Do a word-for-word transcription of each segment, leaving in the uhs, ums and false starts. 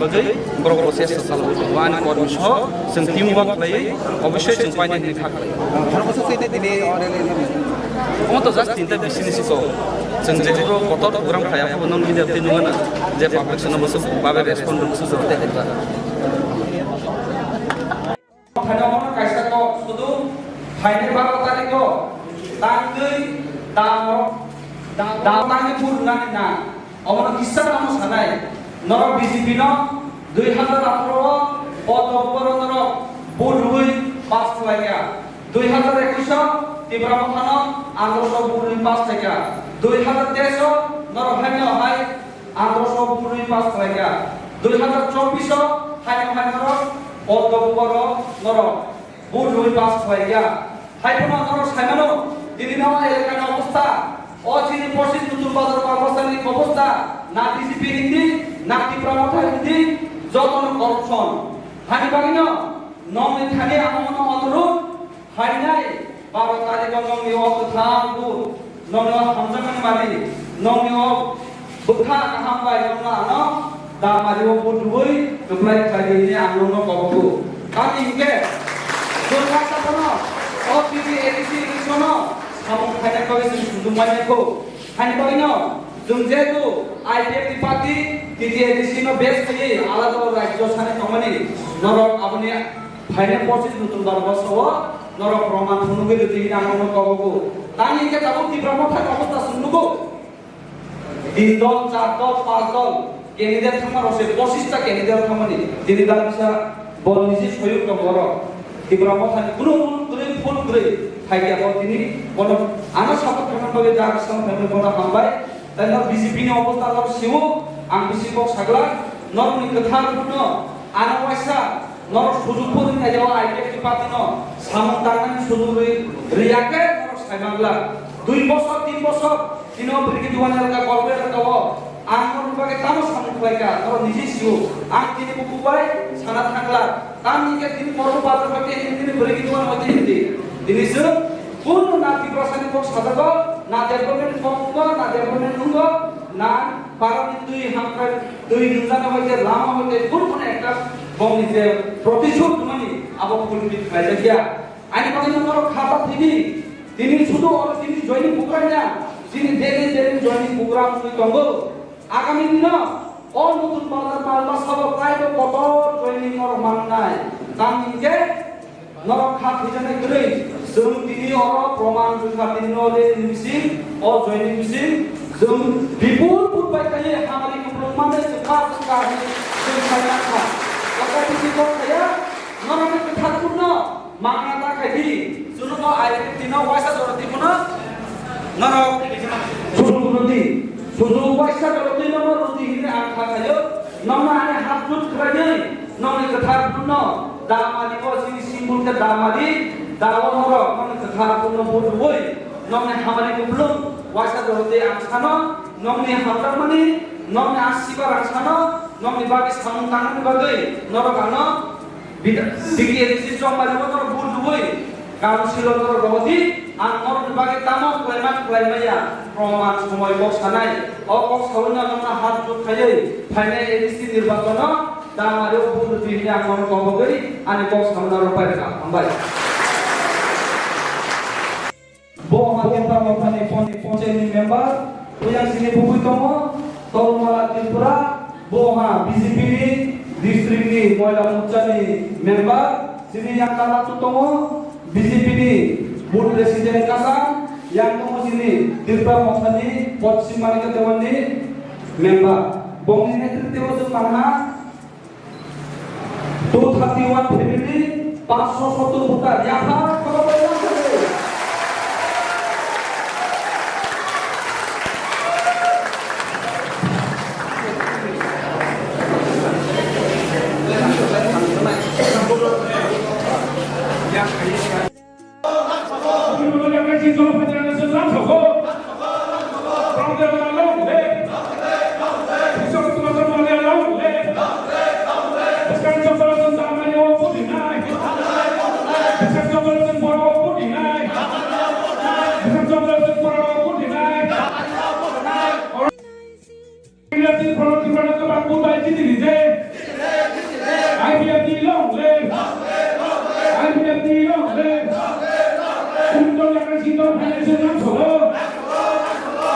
Bagwi borok rok se salo wani kormi so chwng team work khlai obviously chwng painani kha khlai. Omo to just tinta bisini siko chwng je pro kotor program khaya ko non media tei nungana je public sono boso babe respond boso jor te. Phaina hwnwi kaisa kok sudung phainai baro tarikgo tangwi dam, dam tangwi vote rwnani nang. Omono kisa tamo sanai. Norok B J P no dui hazar atharo o Padma Vibharon norok vote rwui pass khlai kha. Dui hazar ekush o Tipra Motha no andro so vote rwui pass khlai kha. Dui hazar teis o norok hai no hai Andro so bwrwi pass khlai kha. Dui hazar chobbish o haino hai norok Padma Vibharon norok bwrwi pass khlai kha. Hai phano norok sai mano, tini no elaka ni obostha, o chini Porsi Tutur Bazar Kwarmasani obostha, na B J P hindi, na Tipra Motha hindi, joto no corruption. Hani bagwi no nokni thani ang omono onurud, Phainai baro tarikgo nokni o kwthang bwth, nokni o hamjakmani mari, nokni o bwkha kaham bai nokno ano dam mari o bwth rwui kwplai khlai di hwnwi ang nokno kobogo. Tamni hinkhe chwng kha saphano o T T A D C election o Samung khaina bagwi chwng sumsum mai kho. Haini bagwino chwng jehetu I P F T party, T T A D C no base khaiwi alada rajyo sani tongmani, norok aboni phainai pochis nutun baro bosoro norok proman phunugwi rwdi hwnwi ang norokno kobogo. Tamni hwnkhe tabuk Tipra Motha obostha chwng nugo. Tin dol, char dol, panch dol candidate thangma rok se pochis ta candidate thangmani tini dal kisa bol niji soyung tong borok. Tipra Mothani kunu kunu kwrwi phone kwrwi phaikya bo tini bono ano support khaimani bagwi dal kisa khaimani bono hambai. Tai no B J P ni obostha no sio ang bisi kok sagla norokni kwthar no ano waisa norok sujuk puri khayo I P F T party no samung tangnani sujuk ri riyakhe norok saimangla. Dui bosor, tin bosor, tino brigi duan elka, golbe elka o, ang norok bagwi tamo samung khlaika, norok niji sio, ang tini buku bai sana thangla, tamni ke tini kormo bazar bai tini, tini brigi duan bai tini, tini se, kun na Tiprasani kok sadago, na development kok ko, na development nungo, na parani twi hamkrai, twi nungjana bai te, lama bai te, kun kun ekta bongni je protishud mani abo fulfill khlaijakya. Ani bagwi no norok kha ta thidi. Tini sudu oro tini joining program ya. Tini daily daily joining program wngwi tongo. Agami dino o nutun bazar malma sabo taibo kotor joining norok mannai. Tamni hwnkhe norok kha thwijaknai kwrwi. Chwng tini oro proman rwkha tini no daily ni bising, o joining bising. Chwng bipul put bai kaiye hamari kuplung mane chwng kha chwng kha hwnwi chwng sai mankha. Kotor bisi kok khaya norokni kwthar purno. Mangna ta khai di, chwngno I P F T no waisa jora twi phano norok sujuk rwdi, sujuk waisa jora twi no rwdi hwnwi ang kha khaio. Nokno ani hap jut khlainwi nokni kwthar phunno damari o chini symbol khe damari, dawa norok nokni kwthar phunno bujui nokni hamari kuplung waisa jora twi ang sano, nokni hamjakmani, nokni asibar ang sano, nokni bagwi samung tangnani bagwi norok ano Bida-, D T A D C chongmani bono bujui, council o norok rohordi, ang norokni bagwi tamo khlaima khlaimaya, proman somoi kok sanai, o kok saui no nokno hap jut khaiwi phainai A D C nirbachono damari o bujui hwnwi ang norokno kobogwi ani kok samna rwpai rwkha. Hambai. Bo wngkha Tipra Mothani pon-, ponchayat ni member, oyang sini bubui tongo, Tolmala Tripura, bo wngkha B J P ni district ni Mohila Morcha ni member, sini yang kala tu tongo, B J P ni booth president kasa, yang tongo sini Tipra Mothani Poschim Manikya Dewan ni member. Bongni netritwo chwng mangha, Two thirty one family, paanch sho sottor voter, yapha, khorokbai lang thangwi. Indrajit Pradip Pradip Pradip Pradip Pradip Pradip Pradip. I P F T long live! I P F T long live! Kunto Yagra Sindor Financial Ram Solo!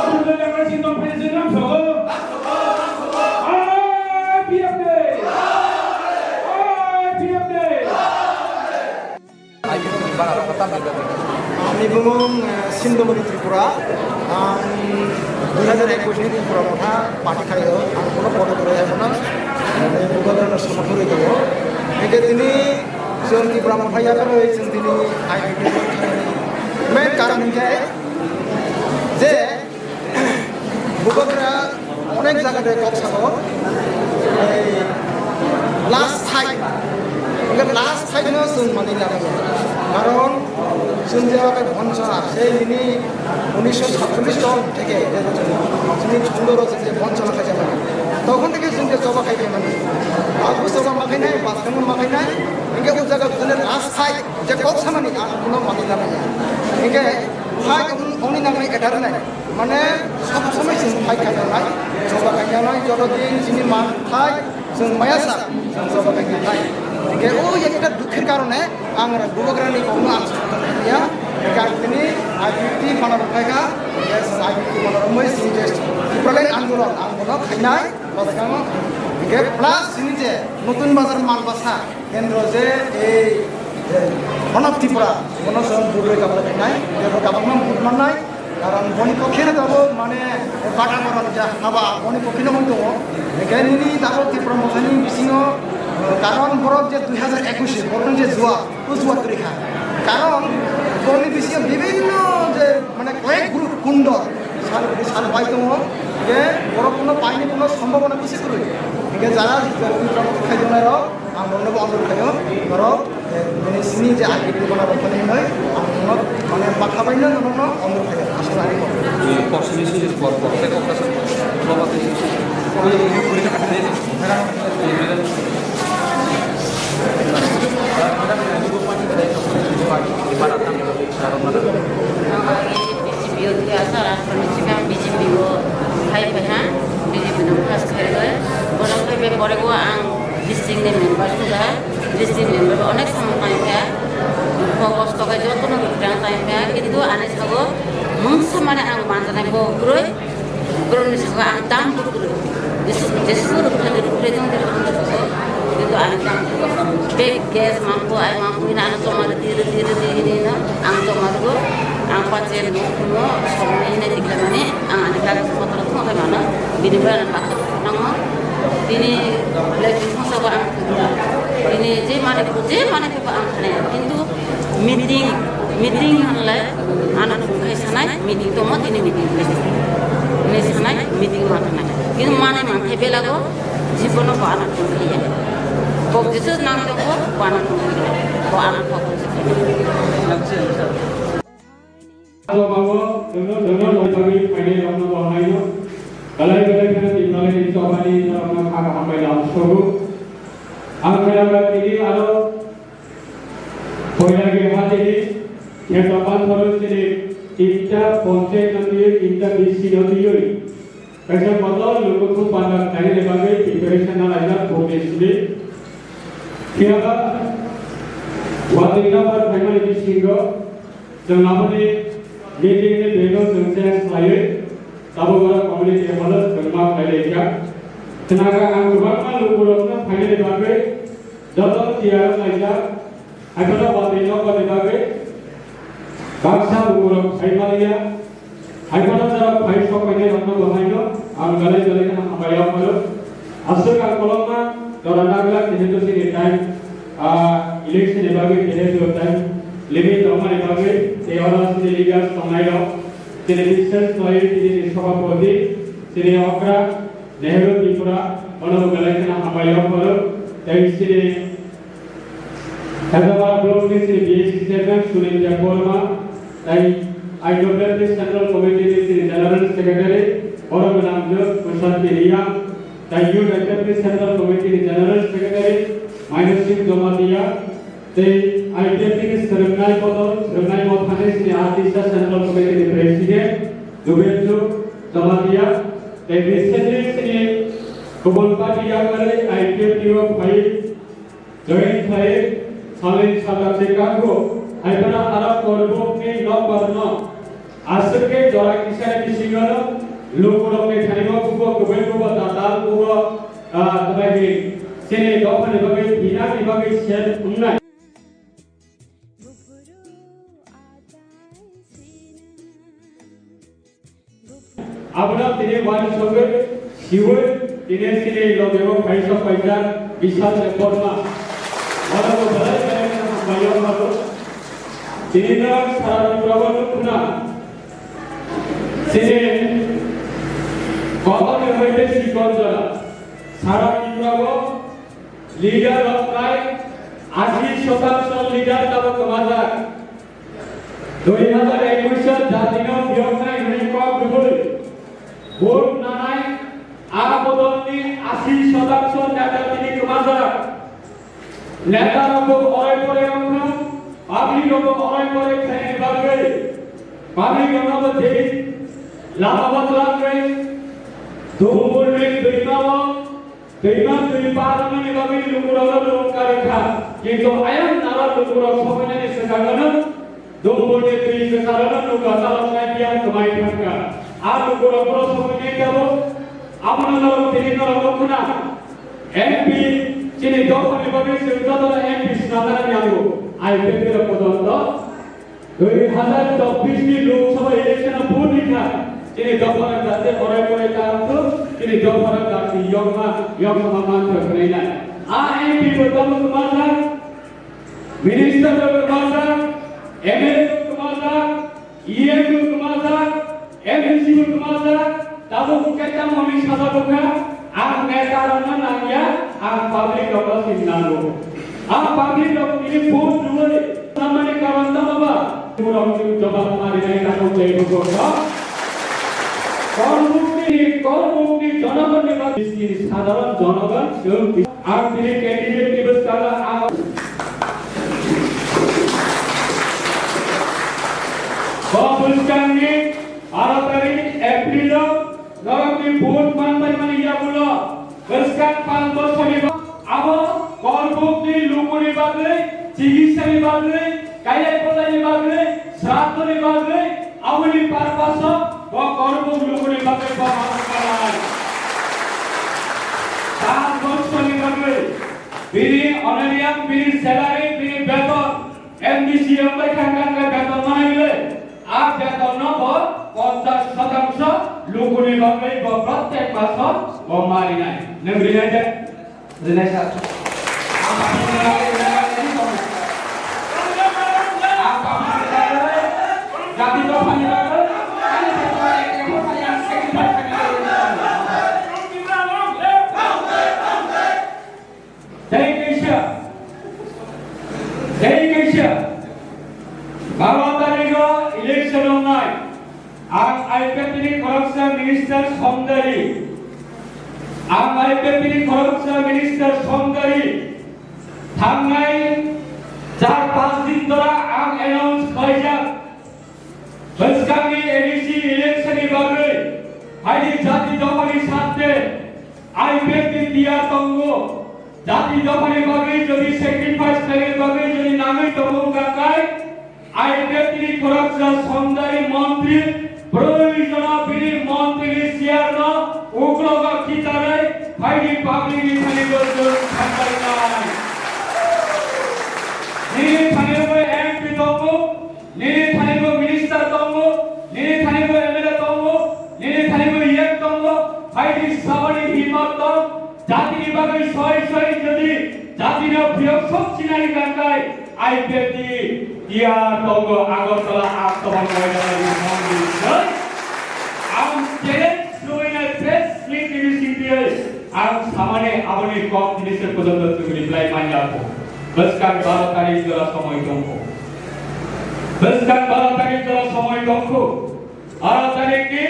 Kunto Yagra Sindor Financial Ram Solo! I P F T! I P F T! Ani bumung, eh, Sindhumani Tripura. Ang dui hajar ekush ni Tripura Motha party khaio. Ang kono vote kwrwi hai phano, eh, Bubagrano somorthon rwi tongo. Hingke tini chwng Tripura Motha yakarwi chwng tini I P F T main karon hingke je Bubagra onek jaga de kok sabo, ei last fight, hingke last fight no chwng manwi lago. Karon chwng jeba khe bonchona, sei nini unisho satchollish ton theke je chwng, chwngni chwngno chwng je bonchona khaijak mani. Tokhon theke chwng je choba khai mani. Babu choba ma khainai, baskang ma khainai, hingke o jaga chwng last fight je kok samani ang kuno manwi lamaya. Hingke fight ongni nangnai etar nai. Mane, sob somoi chwng fight khainai, choba khainai, joto din chini man thai, chwng maya sa, chwng choba khainai. Hingke o ekta dukhir karone ang bubagrani kokno ang sotong ya. Hingke ang tini I P F T phano rwphaikha, yes, I P F T phano rwmwi sini je Tipraland andolon ang bono khainai, bwskango. Hingke plus sini je Notun Bazar Malbasa kendro je ei, eh, One of Tripura, bono song burui kabla khainai, je bo kabangma bud mannai. Karon boni pokhe no tabuk mane bata koron ja haba boni pokhe no hwn tongo. Hingke nini tabuk Tipra Mothani bisingo, eh, karon borok je dui hazar ekush borok je jua, o jua kwrwi kha. Karon boni bisingo bibinno je mane koyek group kundo sal, sal bai tongo. Hingke borok kuno paini kuno sombhabona bisi kwrwi. Hingke jara Tipra Motha khaijaknai rok, ang bono bo onurod khaio, borok, eh, bini sini je agini bono rok mani hinoi, ang bono mane bakha baino bono onurod khaio, aswk ani kok. Kosini sini por por, tei kok kasar, baba tei sini. Ang agi B J P o thwi aswk rajbari swkang B J P o phai phai ha, B J P no pass khairwi. Bono phai phai pore o ang district ni member suda, district member onek samung tangkha, kok kosto khe jotono rwkhrang tangkha, kintu ani sago mungsa mane ang manjanai bo kwrwi. Borokni saka ang tang bukrwi. Jesu, Jesu rukhani rukhri tong tong tong tong. Kintu ang tang bukrwi. Bag gas mangko, ai mangko hina ano choma rwdi, rwdi, rwdi hini no ang choma rwgo. Ang pache no, no, somni hina tikla mani, ang ani kagaj potro thong khai mano. Bini bai ang bakha nango. Bini black thong sabo ang thong. Bini je mani, je mani Ang khanai, kintu meeting, meeting hanle ano thung khai sanai, meeting tongmo tini meeting khai sanai. Ni sanai, meeting ma khanai. Kintu manai manthai belago, jibono bo ano thung khai ya. Kok Jisu nang tongbo, bo ano thung khai ya. Bo ano thok khai ya. Abo bago, jono, jono, lobagwi phainai rokno bo haino. Belai belai kheno Tipralai ni chobani norokno kha kaham bai lam sogo. Ang kheno ba tini aro poila ge hatini, khe topan thoro chini tinta ponchayat no tiyoi, tinta D C no tiyoi. Kaisa bodol lukuthum panda khlainani bagwi preparation nalaijak bumi simi. Phiya ba watwi number phaimani bisingo chwng aboni meeting ni date o chwng change khlaiwi tabuk oro community hall o chwng ma khlai laikha. Khnaga ang kwbangma lukurokno phainani bagwi joto tiyar wng laijak. Haiphano watwi nokbarni bagwi baksa lukurok phai maliya. Haiphano norok phai sok phainai rokno bo haino ang belai belai kheno hambai o phano. Aswk ang kolokma jora naglak, jehetu chini time, ah, election ni bagwi jehetu time limit tongmani bagwi tei oro chini leaders tongnai rok, chini bishes khlaiwi chini sabhapati, chini okra, Nehru Tripura, bono bo belai kheno hambai o phano. Tei chini Hyderabad Block ni chini B A C Chairman Sunil Debbarma, tei I P F T Central Committee ni chini General Secretary, Borok Gwnang Jwk Prasad Kiriya, tei Youth I P F T Central Committee ni General Secretary, Mainosing Jamatia, tei I P F T ni Swrwngnai Bodol, Swrwngnai Mothani chini Artista Central Committee ni President, Dubenju Jamatia, tei recently chini kubun party yakarwi I P F T o phai Join khlai salni saka se kango, haiphano aro korbokni nokbarno aswk khe jora kisani bisingono lukurokni thanimo bubo kwbwi bubo tatal bubo, ah, tei chini dophani bagwi thinani bagwi sel wngnai. Abono tini uansugwi siwi tini chini logeo phaisok paijak Bishal Debbarma. Bono bo belai belai kheno hambai o phano. Tini no sara Tripura o nukna. Chini kotor ni hoite sikon jora. Sara Tripura o leader rok prai ashi shotangsho leader tabuk kwmajak. Dui hazar ekush o jatino phiyoknai hwnwi kok rwui vote nanai a bodolni ashi shotangsho neta tini kwmajak. Neta rokbo orai porai wngkha, public rokbo orai porai khlainani bagwi public rokno bo tei lama bo twlangwi Dumbulni twimao Twima twi parnani bagwi lukurokno rwngkha rwkha, kintu ayang nara lukurok sobainani swkangno dumburni twi kwcharno nukha chaloknai biyang kwmai thangkha. A lukurok boro sobainai tabuk, abono norok tini norok nukho na. M P chini dophani bagwi chwng jotono M P swnamnani nango. I P F T rok pojonto Dui hazar chobbish ni Lok Sabha election o vote rikha, chini dophano jate korai korai ta wngthok, chini dophano jati yokma, yokma manthok hwnwi nai. A M P bo tamo kwmajak, minister bo kwmajak, M L A bo kwmajak, E M bo kwmajak, M D C bo kwmajak, tabuk hwnkhe tamo hwnwi sajak wngkha, ang neta rokno nangya, ang public rokno sin nango. Ang public rok tini vote rwwi samani karon tamo ba? Borok chwng jobab ma rinai takhuk tei bukhuk rok. Korbukni, Korbukni jonogonni bagwi sadharon jonogon chwng. Ang tini candidate ni bwskango ang bo bwskangni baro tarik April o norokni vote manpai mani yagulo bwskang panch bochorni ba-, abo Korbukni lukuni bagwi, chikitsani bagwi, kailai polaini bagwi, sraddhoni bagwi, aboni purpose o bo Korbuk lukuni bagwi bo habukanai. Panch bochorni bagwi bini honorarium, bini salary, bini beton, M D C wngwi thangkha hwnkhe beton manwi le, a betonno bo ponchash shotangso lukuni bagwi bo prottek maso bo ma rinai. Nwng rinai de? Rinai sir. Ang paphang ni bagwi rinai bagwi rinai tong. Ang paphang ni bagwi, jati dophani bagwi, ani beton ekdom sacrifice khainai. Tei kaisa, tei kaisa, baro tarigo election wngnai. Ang I P F T ni khoroksa minister Somdari, ang I P F T ni khoroksa minister Somdari thangnai char panch din dora ang announce khlaijak. Bwskangni A D C election ni bagwi haini jati dophani sakte I P F T tiyar tongo. Jati dophani bagwi jodi sacrifice khlaina bagwi jodi nangwi tongo wngkha khe I P F T ni khoroksa Somdari montri, brwi jona bini montri ni chair no uklogo khitarwi haini public ni thani bo chwng thanglai nai. Nini thani bo M P tongo, nini thani bo minister tongo, nini thani bo M L A tongo, nini thani bo E M tongo, hai di sabani himmat tong, jati ni bagwi soi soi jodi jati no phiyok sok sinai gangkai, I P F T tiyar tongo Agartala Aktobang Koilani Mondir. Ang challenge rwina press meet ni bisingtwi ang samani aboni kok ni se pojonto chwngni plai manya ko. Bwskang baro tarik jora somoi tongkho. Bwskang baro tarik jora somoi tongkho. Baro tarik ni,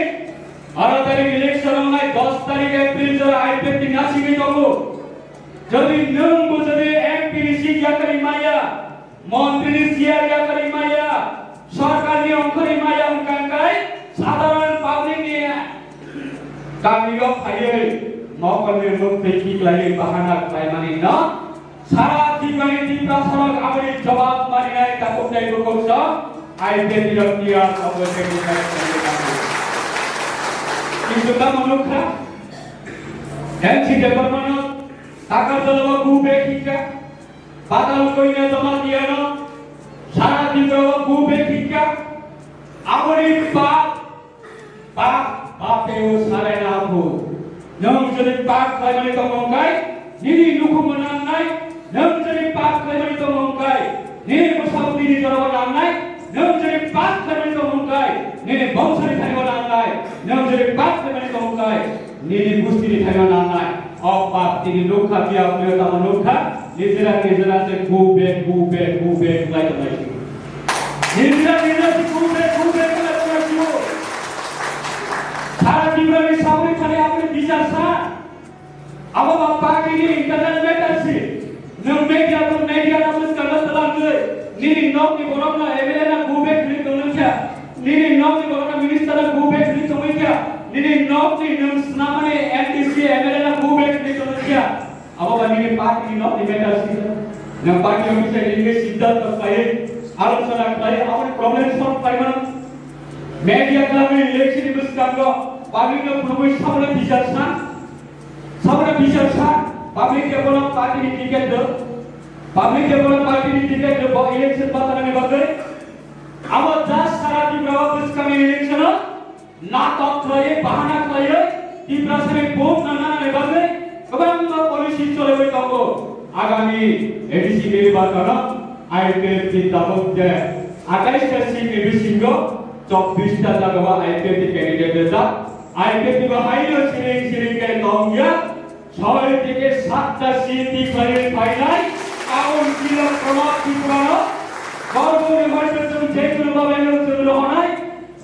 baro tarik election wngnai, dos tarik April jora I P F T ni nasingwi tongo. Jodi nwng bo jodi M P ni seat yakarwi maya, montri ni chair yakarwi maya, sorkar ni ongkhorwi maya wngkha khe sadharon public ni kami o phaiwi mokol ni mukti kiklaiwi bahana khlaimani no Sara Tripura ni Tiprasa rok aboni jawab marinai takhuk tei bukhuk song, I P F T rok tiyar tongo tei bukhuk song. Kintu tamo nukha, M C Debbarma no Takarjala o go back hikha, Patal Konya Jamatia no Sara Tripura o go back hikha, aboni pap Pap, bape o sarai na phu. Nwng jodi pap khlaimani tongmung kai, nini nukhungno nangnai. Nwng jodi pap khlaimani tongmung kai, nini bwsabwtwini jorao nangnai. Nwng jodi pap khlaimani tongmung kai, nini bongsoni thaio nangnai. Nwng jodi pap khlaimani tongmung kai, nini gustini thaio nangnai. O pap tini nukha, phiya phiya tamo nukha. Nijera nijera se go back, go back, go back khlai tongnai. Nijera nijera se go back, go back khlai tongnai. Sara Tripura ni saboni thani aboni bichar sa. Abo ba party ni internal matter si. Nwng media to media na bwskang no twlang khe. Nini nok ni borok no M L A na go back khlai tongnai kha. Nini nok ni borok no minister na go back khlai tongnai kha. Nini nok ni nwng swnamani M D C M L A na go back khlai tongnai kha. Party no ni matter sida. Na party office ni nge siddhanto khlai, alochona khlai, aboni problem solve khlai mano. Media khlai election ni bwskango public no phunugwi saboni bichar sa, saboni bichar sa, public de bono party ni ticket do, public de bono party ni ticket do, bo election bathana ni bagwi. Abo just sara Tripura o bwskangni election o natok khlaiwi, bahana khlaiwi, Tiprasani vote nang nanani bagwi kwbangma policy choliwi tongo. Agami A D C nirbachano I P F T tabuk je atais ta seat ni bisingo chobbish ta jagao I P F T candidate rijak. I P F T bo haino siring siring khe tongya. Choi theke satta seat ni khlaiwi phainai, council o Pranab Tripura no, Gorboni Maitreno chwng je kunu babai no chwng rohonai,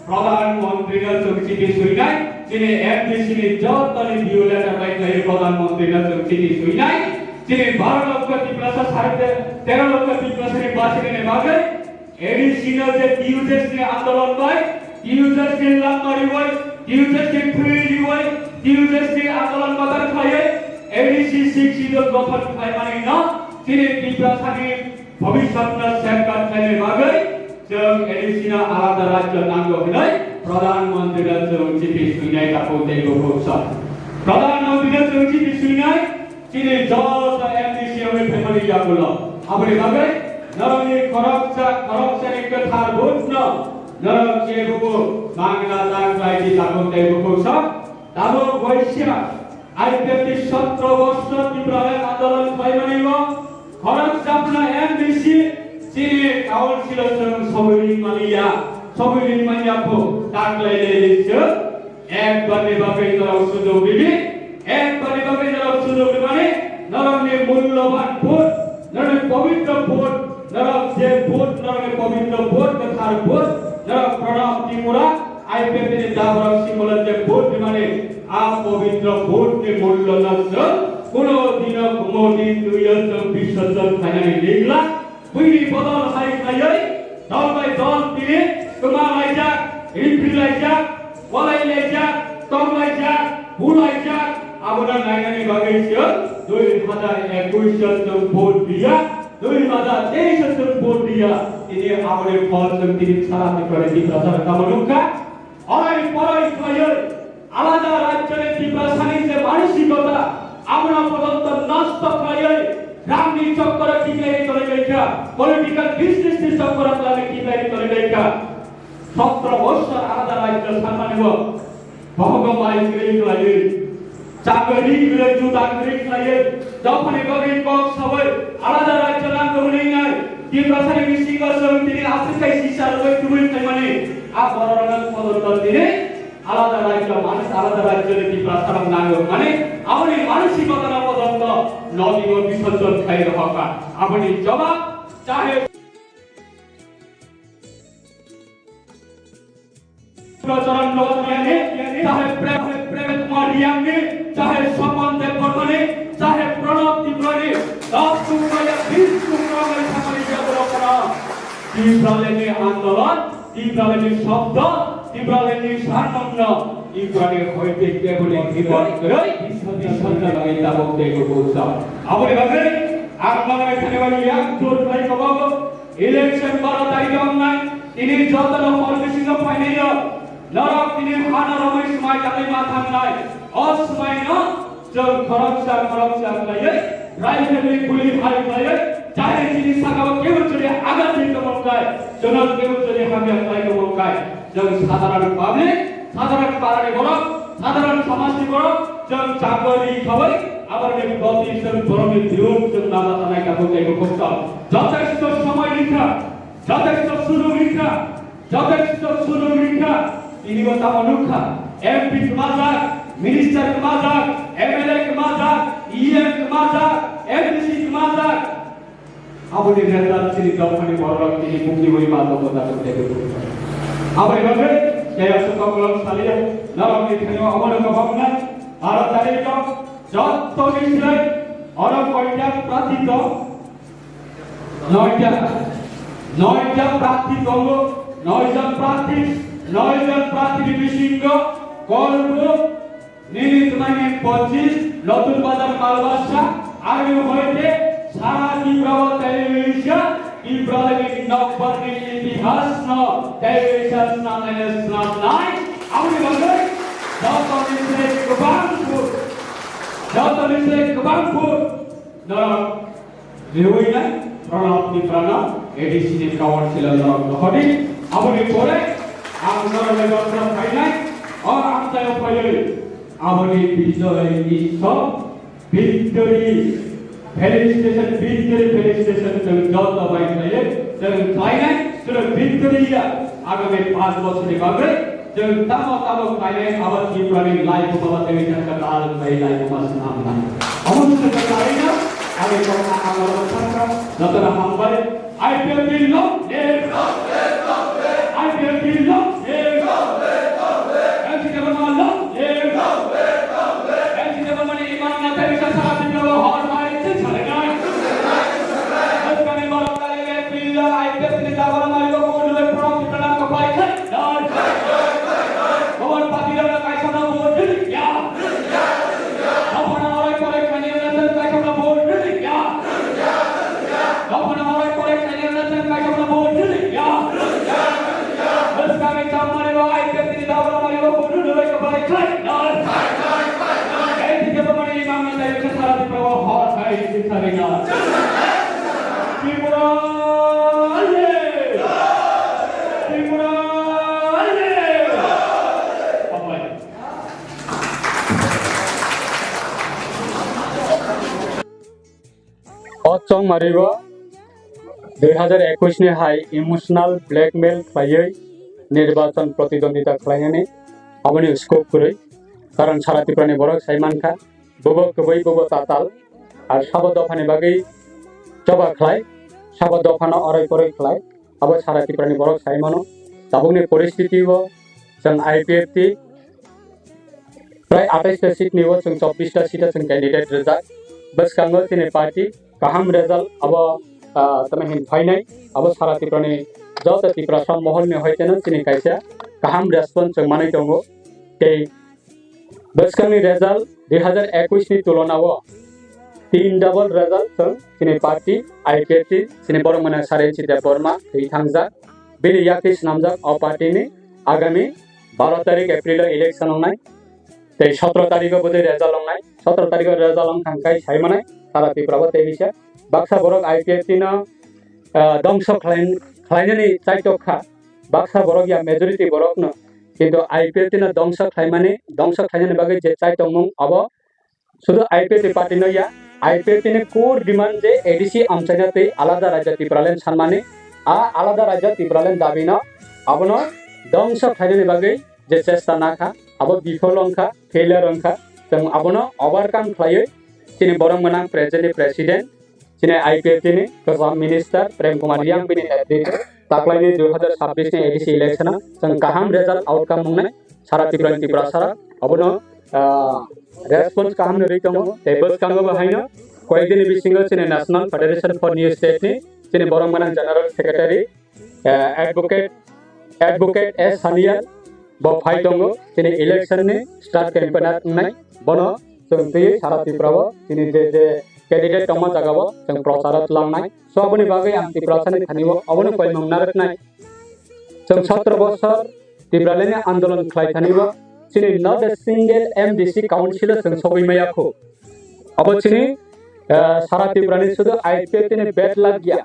Pradhan Mantri no chwng chithi swinai, chini M D C ni jotoni view letter bai khlaiwi Pradhan Mantri no chwng chithi swinai, chini baro lokho Tiprasa sare te-, tero lokho Tiprasa ni bachirani bagwi, A D C no je T U J S ni andolon bai, T U J S ni langmari bai, T U J S ni thwi ribai, T U J S ni andolon badar khlaiwi, A D C six schedule gothon khlaimani no, chini Tiprasani bhobishyot no safeguard khlainai bagwi, chwng A D C no alada rajyo nango hwnwi Pradhan Mantri no chwng chithi swinai takhuk tei bukhuk sa. Pradhan Mantri no chwng chithi swinai, Chini joto M D C wngwi phaimani yagulo. Aboni bagwi norokni khoroksa, khoroksani kwthar vote no norok je bubu mangna ta khlai di takhuk tei bukhuk sa. Tabuk waisa I P F T sotro borsor Tipraland andolon khlaimani o khoroksa phano M D C chini council o chwng sogwi maliya, sogwi manya phu ta khlai le chwng Ekbar ni bagwi norok sujok ridi, ekbar ni bagwi norok sujok rwmani, norokni mulloban vote, norokni pobitro vote, norok je vote, norokni pobitro vote, kwthar vote, norok Pranab Tripura, I P F T ni dabrok simbolor je vote rwmani, a pobitro vote ni mullo no chwng kuno dino kumodi twiyo chwng bisorjon khlainani nigla. Buini bodol hai khlaiwi, dol bai dol tini kwma laijak, ripri laijak, walai laijak, tong laijak, bu laijak, abono nainani bagwi se dui hazar ekush o chwng vote diya, dui hazar teis o chwng vote diya, tini aboni phol chwng tini sara Tripura ni Tiprasa tamo nukha. Orai porai khlaiwi alada rajyoni Tiprasani je manosikota, abono pojonto nosto khlaiwi rangni chokkoro kiklaiwi tongwi laikha, political businessni chokkoro khlaiwi kiklaiwi tongwi laikha. Sotro boshor alada rajyo sanmani bo bohogo mai kwrwi khlaiwi, chakri kwrwi, juda kwrwi khlaiwi, dophani bagwi kok sawi alada rajyo nangkuknai, Tiprasani bisingo chwng tini aswk khai sisa rwwi tubui phaimani, a bororokno pojonto tini alada rajyo manus, alada rajyoni Tiprasarok nango. Mane, aboni manosikotano pojonto nodi o bisorjon khai rohorkha. Aboni jobab, chahe Charan Lal Miyani, chahe Prem, Prem Kumar Riyangni, chahe Swapan Debbarmani, chahe Pranab Tripurani, das tukra ya bis tukra mai samari jaborok kana. Tipralandni andolon, Tipralandni shobdo, Tipralandni sarmangno, Tiprani hoite keboni himor kwrwi, biswani sanna bagwi tabuk tei kubuk sa. Aboni bagwi, ang manai thani bagwi yak dur khlai kobogo, election baro tarikh wngnai, tini jotono hor bisingo phainai rok, norok tini hano romwi swmai tangwi ma thangnai, o swmaino, Chwng khoroksa khoroksa khlaiwi, rifle ni guli hai khlaiwi, chahai chini sakao kebo chwri agat di tongmoknai, chwngno kebo chwri hamya khlai tongmoknai. Chwng sadharan public, sadharan parani borok, sadharan somajni borok, chwng chakri khawi, abarni boti chwng borokni birud chwng nama tanai tabuk tei bukhuk tong. Jotheshto somoi rikha, jotheshto sujog rikha, Jotheshto sujog rikha, tini bo tamo nukha, M P kwmajak, minister kwmajak, M L A kwmajak, E M kwmajak, M D C kwmajak. Aboni reta chini dophani borok tini mukti bai ma tongo ta tong tei tong. Aboni bagwi kaya suka bolong salia, norokni thani abono koboknai, baro tarikh o jotto ni silai, oro koita prarthi tong, Noita, noita prarthi tongo, noijon prarthi, noijon prarthi ni bisingo Kolbuk, nini twnani pochis, Notun Bazar Malbasa, Agini hoite sara Tripura o television, Tripura ni nokbar ni itihas no television snamnai no snamnai. Aboni bagwi joto ni se kwbang phut, joto ni se kwbang phut norok riwi nai Pranab Tripura no A D C ni council o norok dohori. Aboni pore ang norok ni batra phainai, o ang tayo phaiwi aboni bijoy ni sok Victory, felicitation, victory, felicitation, chwng joto bai khlaiwi, chwng khlainai, chwng victory ya, agami panch bochorni bagwi, chwng tamo tamo khlainai, abo Tripurani laibuma ba tei thangka dal khlai laibuma swnamnai. Omo se khlaina, ani kokna ang oro thangka, jotono hambai, I P F T long live! I P F T long live! M C Debbarma long live! M C Debbarma ni imang nathai bisa sara Tripura o hor mai se sarinai. Bwskangni borok kali le pila I P F T ni Debbarma yo ko dule prom Tripura ko pai khai. Dai. Bhawan pati rana kaisa na bo dili ya. Dophano orai porai khainai rwna chwng kaisa phano vote rwdi ya. Dophano orai porai khainai rwna chwng kaisa phano vote rwdi ya. Bwskangni chamani bo I P F T ni Debbarma ni bo vote rwdi bai kwplai khlai. Ei tei jebo mani imang ni tei wngkha sara Tripura o hor khai tei sari na. Tripura le! Tripura le! Hambai. O chongmaribo dui hazar ekush ni hai emotional blackmail khlaiwi nirbachan pratidwandita khlainani aboni scope kwrwi. Karon sara Tripura ni borok sai mankha, bobo kwbwi, bobo tatal, ar sabo dophani bagwi choba khlai, sabo dophano oroi poroi khlai, abo sara Tripura ni borok sai mano. Tabukni poristiti o chwng I P F T prai atais ta seat ni o chwng chobbish ta seat o chwng candidate rijak. Bwskango chini party kaham result abo, ah, tamo hin phainai abo sara Tripura ni joto Tiprasa mohol ni hoiteno chini kaisa kaham response chwng manwi tongo. Tei bwskangni result dui hazar ekush ni tulona o tin double result chwng chini party I P F T chini borok mwnang Sarensi Debbarma thwi thangjak. Bini yakni swnamjak o party ni agami baro tarik April o election wngnai, tei sotro tarik o bwdwi result wngnai. Sotro tarik o result wngkha hwnkhe sai manai sara Tripura o tei bisa baksa borok I P F T no, ah, dongso khlai-, khlainani chaitok kha. Baksa borok ya majority borok no, kintu I P F T no dongso khlaimani, dongso khlainani bagwi je chaitokmung abo sudu I P F T party no ya, I P F T ni core demand je A D C amchaina tei alada rajya Tipraland sanmani, a alada rajya Tipraland dabi no abono dongso khlainani bagwi je chesta nakha, abo bifol wngkha, failure wngkha, chwng abono overcome khlaiwi chini borok mwnang present ni president, chini I P F T ni kwcham minister Prem Kumar Reang bini netritw taklaini dui hazar chabbish ni A D C election o chwng kaham result outcome wngnai sara Tripura ni Tiprasa rok abono, ah, response kaham no rwi tongo. Tei bwskango bo haino koyek dini bisingo chini National Federation for New State ni chini borok mwnang General Secretary, eh, Advocate, Advocate S Sanial bo phai tongo chini election ni star campaigner wngnai. Bono chwng twiwi sara Tripura o chini je je candidate tongma jaga o chwng prochar o twlangnai. So aboni bagwi ang Tiprasa ni thani o abono koimung narwknai. Chwng sotro bosor Tipraland ni andolon khlai thani o chini not a single M D C council o chwng sogwi maya kho. Abo chini, eh, sara Tripura ni sudu I P F T ni bad luck ya.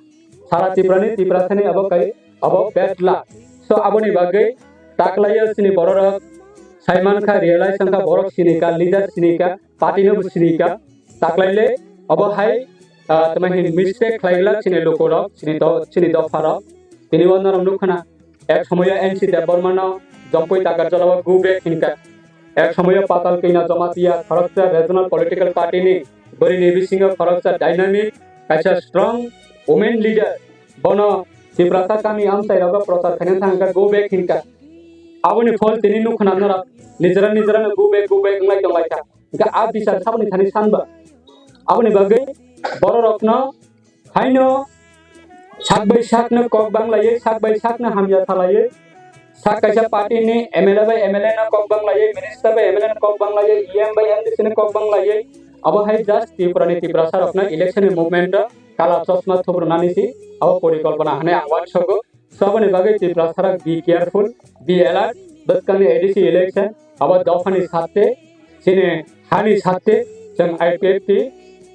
Sara Tripura ni Tiprasa ni abo kai, abo bad luck. So aboni bagwi taklaio chini bororok sai mankha, realize wngkha, borok sinika, leader sinika, party no bo sinika. Taklaile abo hai, ah, tamo hin mistake khlaigwlak chini lukurok, chini do-, chini dopharok. Tini o norok nukkhana, ek somoyo N C Debbarma no Jompui Takarjala o go back hinkha. Ek somoyo Patal Kanya Jamatia khoroksa regional political party ni bwrwi ni bisingo khoroksa dynamic, kaisa strong women leader, bono Tiprasa kami amchai rogo prochar khaina thangkha, go back hinkha. Aboni phol tini nukkhana norok nijera nijera no go back, go back wnglai tonglaikha. Hinkhe a bichar saboni thani sanba. Aboni bagwi bororokno haino sak bai sakno kok banglaiwi, sak bai sakno hamya salaiwi, sak kaisa party ni M L A bai M L A no kok banglaiwi, minister bai M L A no kok banglaiwi, E M bai M D C no kok banglaiwi, Abo hai just Tripura ni Tiprasa rokno election ni movement o kala chosma thubrunani si abo porikolpona hwnwi ang uansogo. So aboni bagwi Tiprasa rok be careful, be alert. Bwskangni A D C election abo dophani satte, chini hani satte, chwng I P F T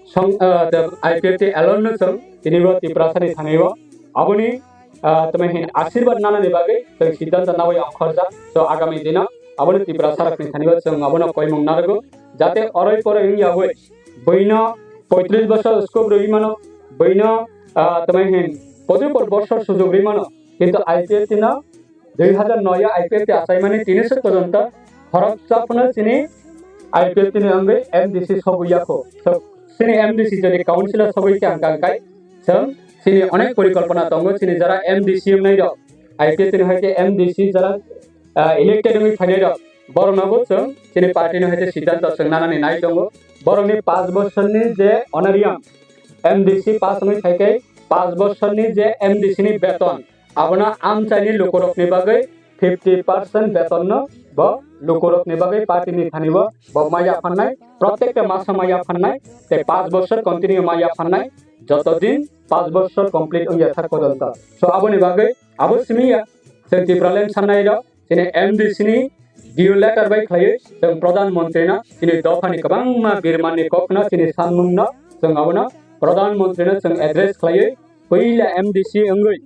song, ah, the I P F T alone no chwng tini bo Tiprasa ni thani o. Aboni ah, tamo hin ashirbad nanani bagwi chwng siddhanto nawi ongkhorjak. So, agami dino abono Tiprasa rokni thani o chwng abono koimung narwgo, jate oroi poroi wngya wi buino poitris bosor scope rwi mano, buino, ah, tamo hin poitris bosor sujog rwi mano, kintu I P F T no dui hazar noi o I P F T achaimani tini se pojonto khoroksa phano chini I P F T ni wngwi M D C sogwi yakho. So, chini M D C jodi council o sogwi khe ang kang kai, chwng chini onek porikolpona tongo, chini jara M D C wngnai rok, I P F T ni hai khe M D C jara, ah, elected wngwi phainai rok, borok no bo chwng chini party ni hai khe siddhanto chwng nanani nai tongo. Borokni panch bosorni je honorarium, M D C pass wngwi phai khe panch bosorni je M D C ni beton, abono amchaini lukurokni bagwi fifty percent betonno bo lukurokni bagwi party ni thani bo, bo maya phannai, protekta maso maya phannai, tei panch bosor continue maya phannai, joto din panch bosor complete wngya thak pojonto. So aboni bagwi abo simi ya, chwng Tipraland sanai rok, chini M D C ni D O letter bai khlaiwi chwng Pradhan Mantri no chini dophani kwbangma birmanni kokno chini sanmungno chwng abono Pradhan Mantri no chwng address khlaiwi puila M D C wngwi.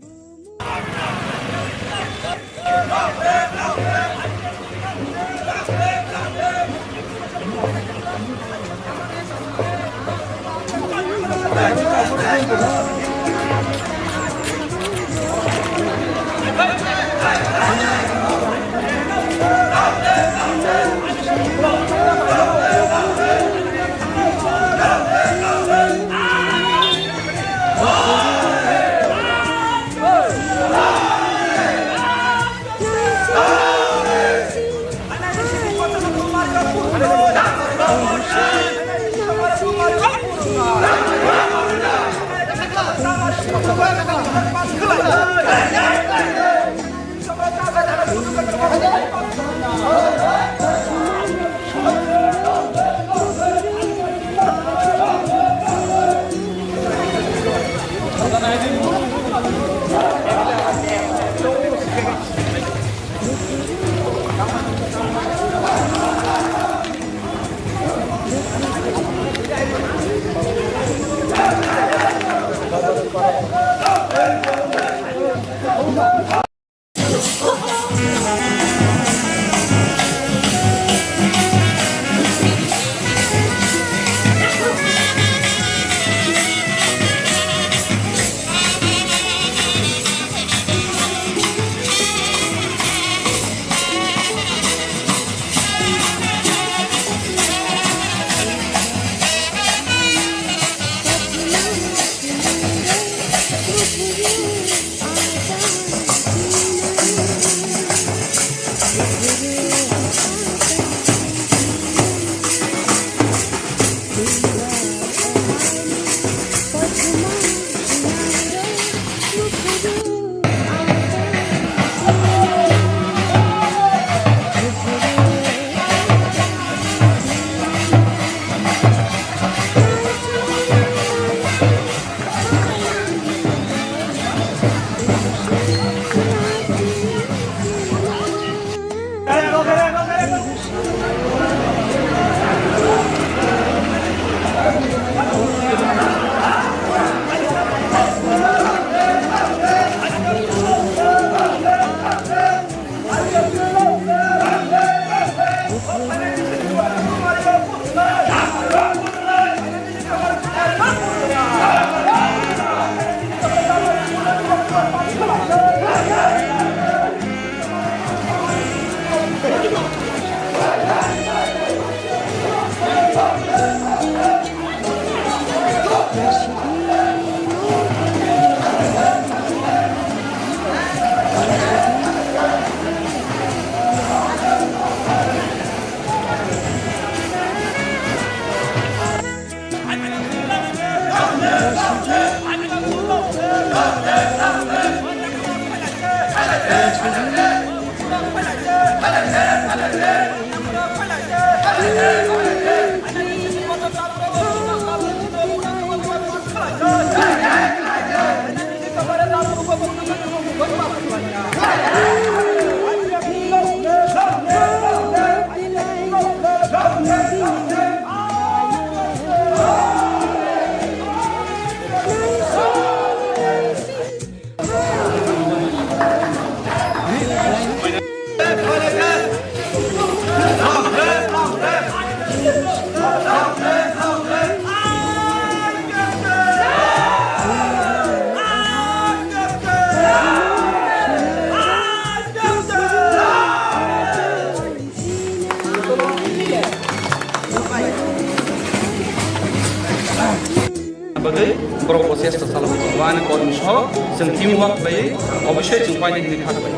Borok bo chesta chalogwi tongo, ani kormi soho chwng team work khlaiwi obossoi chwng painai hwnwi kha khlai.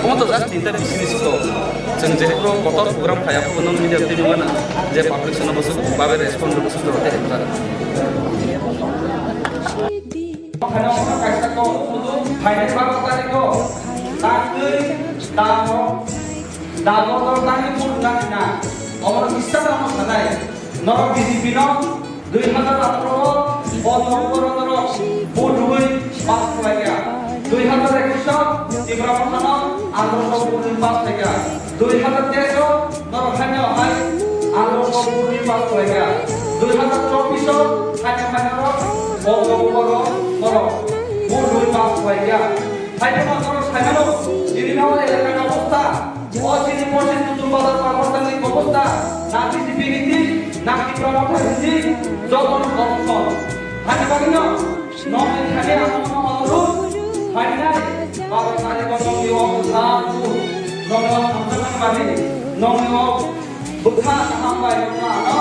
Omo to just tinta bisi ni sito. Chwng jephuru kotor program khai, aphuru nwng media twi nukgana je public sono bwswk babe respond rwswk rw tei rwkha. Khana khana kaisa kok, phainai baro tarikh o, ta twi, ta no, da motor tani phuru nani na, omono kisa tamo sanai, norok B J P no dui hazar atharo o, o norok norok vote rwui pass khlaikha, dui hazar ekush o Tipra Motha no andro sok vote rwui pass khlaikha, dui hazar teis o norok haino hai andro sok vote rwui pass khlaikha, dui hazar chobbish o haino hai norok o norok norok vote rwui pass khlaikha. Hai phano norok saimano, chini nao elakani obostha, o chini Porsi Nutun Bazar Kharkhorsani obostha, na B J P hindi, na Tipra Motha hindi, jotono corruption. Hani bagwino, nokni thani ang nono onurudh, phainai baro tarikh o nokni o bwsa tu, nokni o hamjakmani bagwi, nokni o Bwkha kaham bai wngkha ano,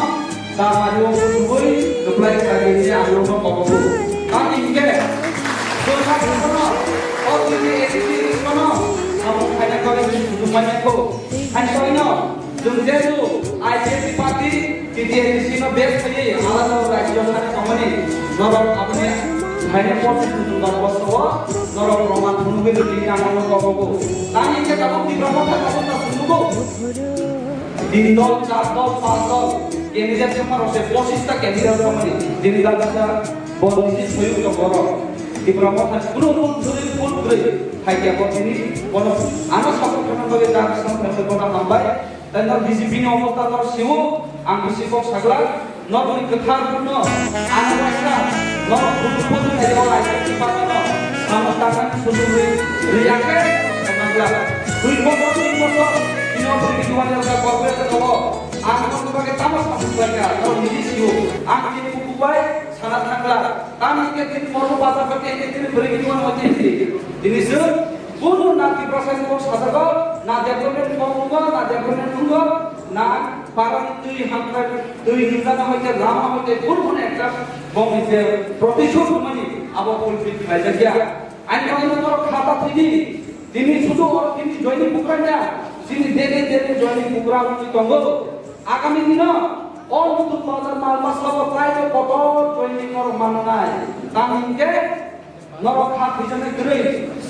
damari o bwtwi kwplai khlai di ang nokno kobogo. Tamni hwnkhe, bwkha kaham no, o tini A D C no, samung khaina bagwi chwng kutung manya kho. Haino bagwino, chwng jesu I P F T party, T T A D C no base khaiwi, alada rajyo thani tongmani, norok aboni phainai porsi kutung bar boso o, norok roman phunugwi rwdi ang nokno kobogo. Tamni hwnkhe tabuk Tipra Motha tabuk ta phunukgo. Tin dol, char dol, panch dol, candidate se maro se pochis ta candidate romani, jini dal dal sa bo nisi soyung to goro. Tipra Motha kuno kuno suri pun guri, hai kya ko tini, kono ano support khana bagi dan sam khana kono hambai, dan dal B J P ni obostha tor siwo, ang bisi kok sagla, norok ni kwthar no, ano waisa, norok kuno kuno thayo ai kya tipano, samo tangan suri riyakhe, nangla, dui bosor, tin bosor, tino bwrwi ni duan jalga korbe ko. Ang nokni bagwi tamo samung khlaikha, norok nini sio. Ang tini bukubai sana thangla. Tamni hwnkhe tini Mormo bazar khe tini bwrwi nini wano tini. Tini se, kunu na Tiprasa ni kok sajago, na development kok nungo, na development nungo, na parani twi hamkrai, twi hinjana hoite, lama hoite, kunu kunu ekta bongni je protishod hwnmani abo fulfill khlaijakya. Ani bagwi norok khata thwidi, tini sudu oro tini joining program ya, chini daily daily joining program wngwi tongo. Agami dino o Nutun Bazar mal masla bo tei kotor joining norok mannai. Tamni hwnkhe norok kha thwijaknai kwrwi.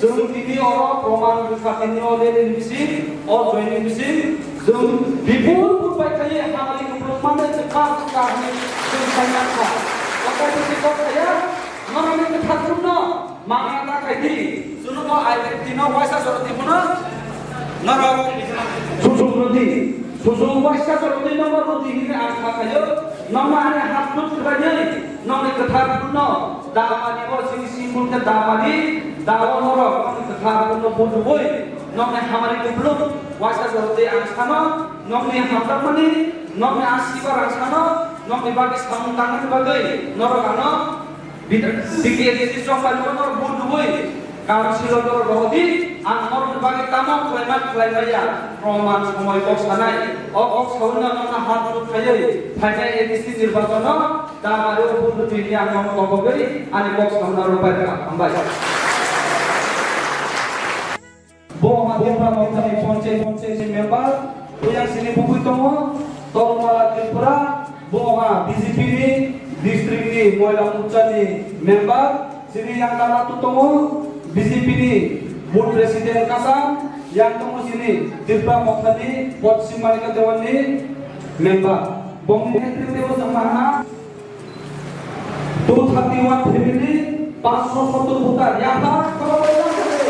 Chwng tini oro proman rwkha, tini o rally ni bising, o joining ni bising chwng bipul bwpai khaiwi hamari kupulung manwi chwng kha thwkha hwnwi chwng sai mankha. O tei bisi kok khaiya norokni kwthar phunukno. Mangya ta khai di, sunugo I P F T no waisa jora di phano, norok susuk rodi, susuk waisa jora di norok rodi hini ang kha khayo, norok ani hat tut khlaiwi, norok ni kwthar phunukno, damani o sini simbol khe damani, dawa norok, norok ni kwthar phunukno budubui, norok ni hamari kupulung, waisa jora di ang sano, norok ni hamjakmani, norok ni asibar ang sano, norok ni bagwi samung tangnani bagwi, norok ano, Bidang, B K L C chongmani bono budubui, council o bono rohodi, ang norokni bagwi tamo khlaima khlai maya, proman somoi kok sanai, o kok saui no nokna hat ruk khaiwi, phainai A D C nirbachon no, damari o budubui ni ang nono kobogwi, ani kok sauna rwbai kha, hambai. Bo wngkha Debra Mothani Panchayat, Panchayat ni member, Puyang sini bugui tongo, Tolmala Tripura, bo wngkha B J P ni district ni Mohila Morcha ni member, sini yang dala tu tongo, B J P ni booth president kasam, yang tongo sini Tripura Mothani Poschim Manika Dewan ni member. Bongni netrite o chwng maha. Two thirty one family, paanch sho sottor voter, yapha, khorokbai lang thangwi.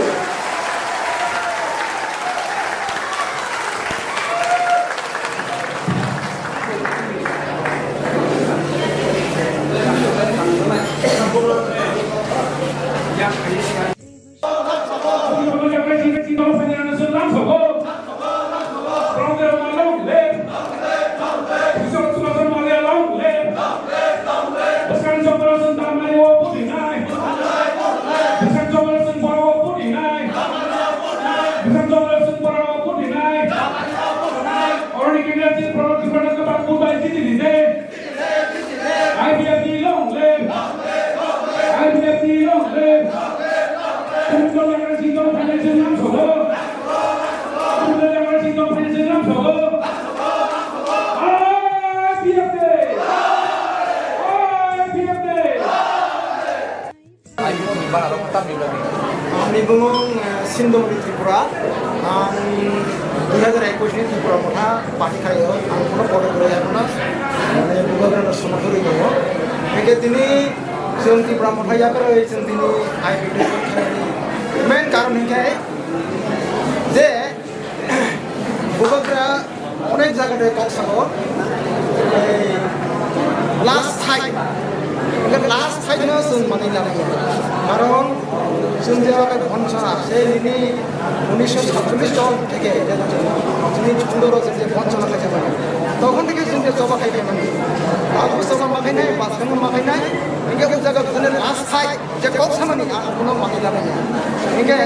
Sindhumani Tripura, ang dui hajar ekush ni Tripura Motha party khaio, ang kono vote kwrwi, ang kono, mane, bubagrano somorthon rwi tongo. Hingke tini chwng Tripura Motha yakarwi chwng tini I P F T khainani main karon hingke je bubagra onek jaga de kok sago, ei, last fight, last fight no chwng manwi lago. Karon chwng jeba khe bonsona, se nini unisho satchollish chon theke, chini chundoro je bonsona khaijak mani. Tokhon theke chwng je choba khai mani. Abo choba ma khainai, baskang ma khainai, hingke o jaga khone last fight, je kok samani, ang kono manwi lago. Hingke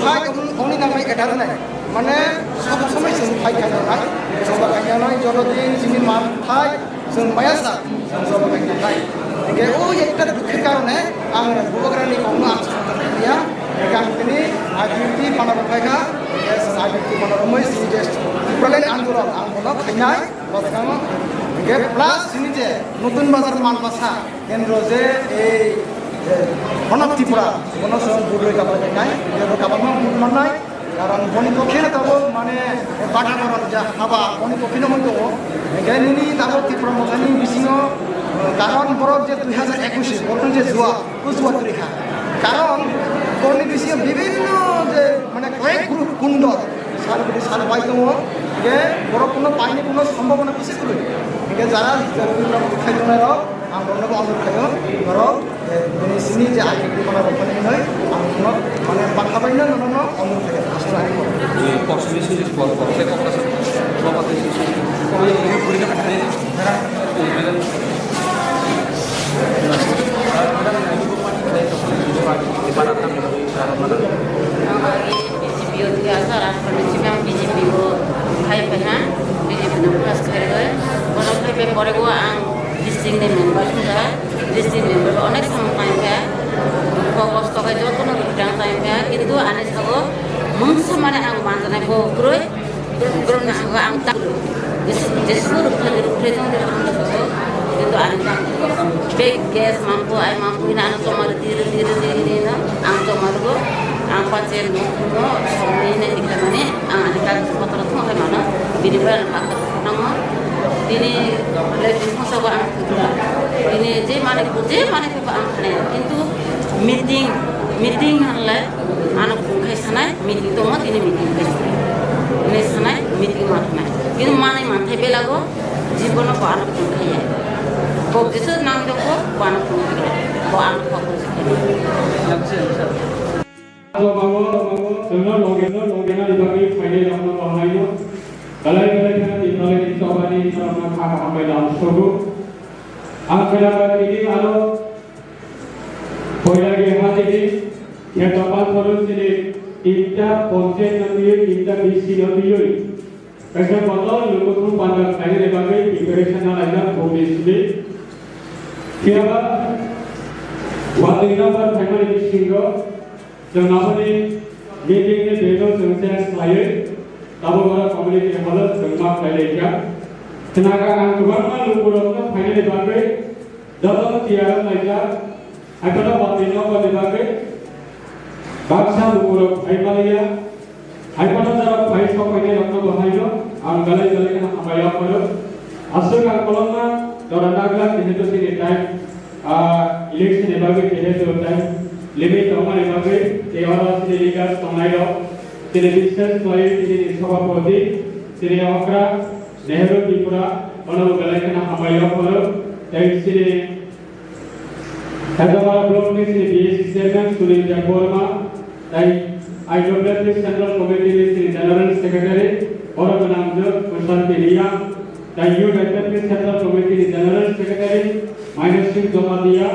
fight oni nangmai etar nai. Mane, sob somoi chwng phai khainai, soba khainai, joto din chini ma thai, chwng maya sa, chwng soba khainai. Hingke o ekta dukher karone, ang bubagrani kokno ang soba khainai ya, hingke ang tini I P F T pana rok phai kha, hingke chwng I P F T pana romoi chini je Tipraland andolon ang bono khainai, bwskango. Hingke plus chini je Nutun Bazar Malbasa kendro je ei, eh, Honok Tripura, bono chwng vote rwi kabal khainai, hingke kabal ma vote mannai. Karon boni pokhe no tabuk mane bata borok ja haba boni pokhe no hoi tongo. Hingke nini tabuk Tripura Mothani bisingo, eh, karon borok je dui hajar ekush borok je jua, o jua twi kha. Karon boni bisingo bibinno je mane koyek group kundor sar bidi sar bai tongo. Hingke borok kuno paini kuno sombhabona bisi kwrwi. Hingke jara jara khai tongnai rok, ang borokno bo onurok khaio, borok, eh, bini sini je I P F T pana rok phani hwnwi, ang bono, mane, bakha baino nono onurok khaio, aswk ani. Kok sini sini por por se kok rasa. Kok sini sini. Ang agi B J P o thwi asar, ang phano chini ang B J P o khai phai ha, B J P no pass khai rwui, bono khai phai pore o ang district ni member wngkha, district ni member onek samung tangkha, kok kosto khai jotono rwkhe ang tangkha, kintu ani sago mungsa mane ang manjanai bo kwrwi, borokni sago ang ta, jes-, jeswk rwkthai rwkthai jong de ang sago, kintu ani ta bag gas mampu, ai mampu hina ano choma rwdi rwdi rwdi hini no ang choma rwgo, ang pache no no samui hina dikha mani ang ani kagoj potro thong khai mano, bini bai ang kagoj nango, tini le tini thongsa bo ang thwngkha, tini je mani je mani phaibo ang khanai, kintu meeting, meeting hanle ano khung khai sanai, meeting tongma tini meeting khai sanai, hinwi sanai, meeting ma thanai, kintu manwi manthai belago, jibono bo ano phone khaiya. Bo jesu nang jokho, bo ano phone khaiya. Bo ano phone khaiya. Abo bango, chwngno loge, no loge na ibagwi phainai rokno bahaino. Belai belai kheno Tipralani chobani norokno kha kaham bai lam sogo. Ang khela ba tini ano poila ge ha tini kheto pathoro chini tinta ponchayat no tiyoi, tinta B C no tiyoi. Kaisa botol lukuthum panda khlainani bagwi preparation nalaijak bumni simi. Phiyaba watwi number phaimani bisingo chwng aboni meeting ni date o chwng change khlaiwi tabuk oro community hall o chwng ma khlailaijak. Khnaga ang kwbangma lukurokno phainani bagwi jotono tiyar wnglaijak. Haiphano watwi nokbarni bagwi baksa lukurok phai maliya. Haiphano jorok phai sok phainai rokno bo haino ang belai belai kheno hambai yapharo. Aswk ang kolokma jora nagla, jehetu chini time, ah, election ni bagwi jehetu time limit tongmani bagwi tei oro chini leaders tongnai rok, chini bishes khlaiwi chini sabhapati, chini okra, Nehru Tripura, bono bo belai kheno hambai yapharo. Tei chini Khatamara Block ni chini B S C Chairman Sunil Debbarma, tei I W F T Central Committee ni chini General Secretary, borok gwnang jwk Prashanti Reang, tei Youth F F T Central Committee ni General Secretary Mainasing Jamatia,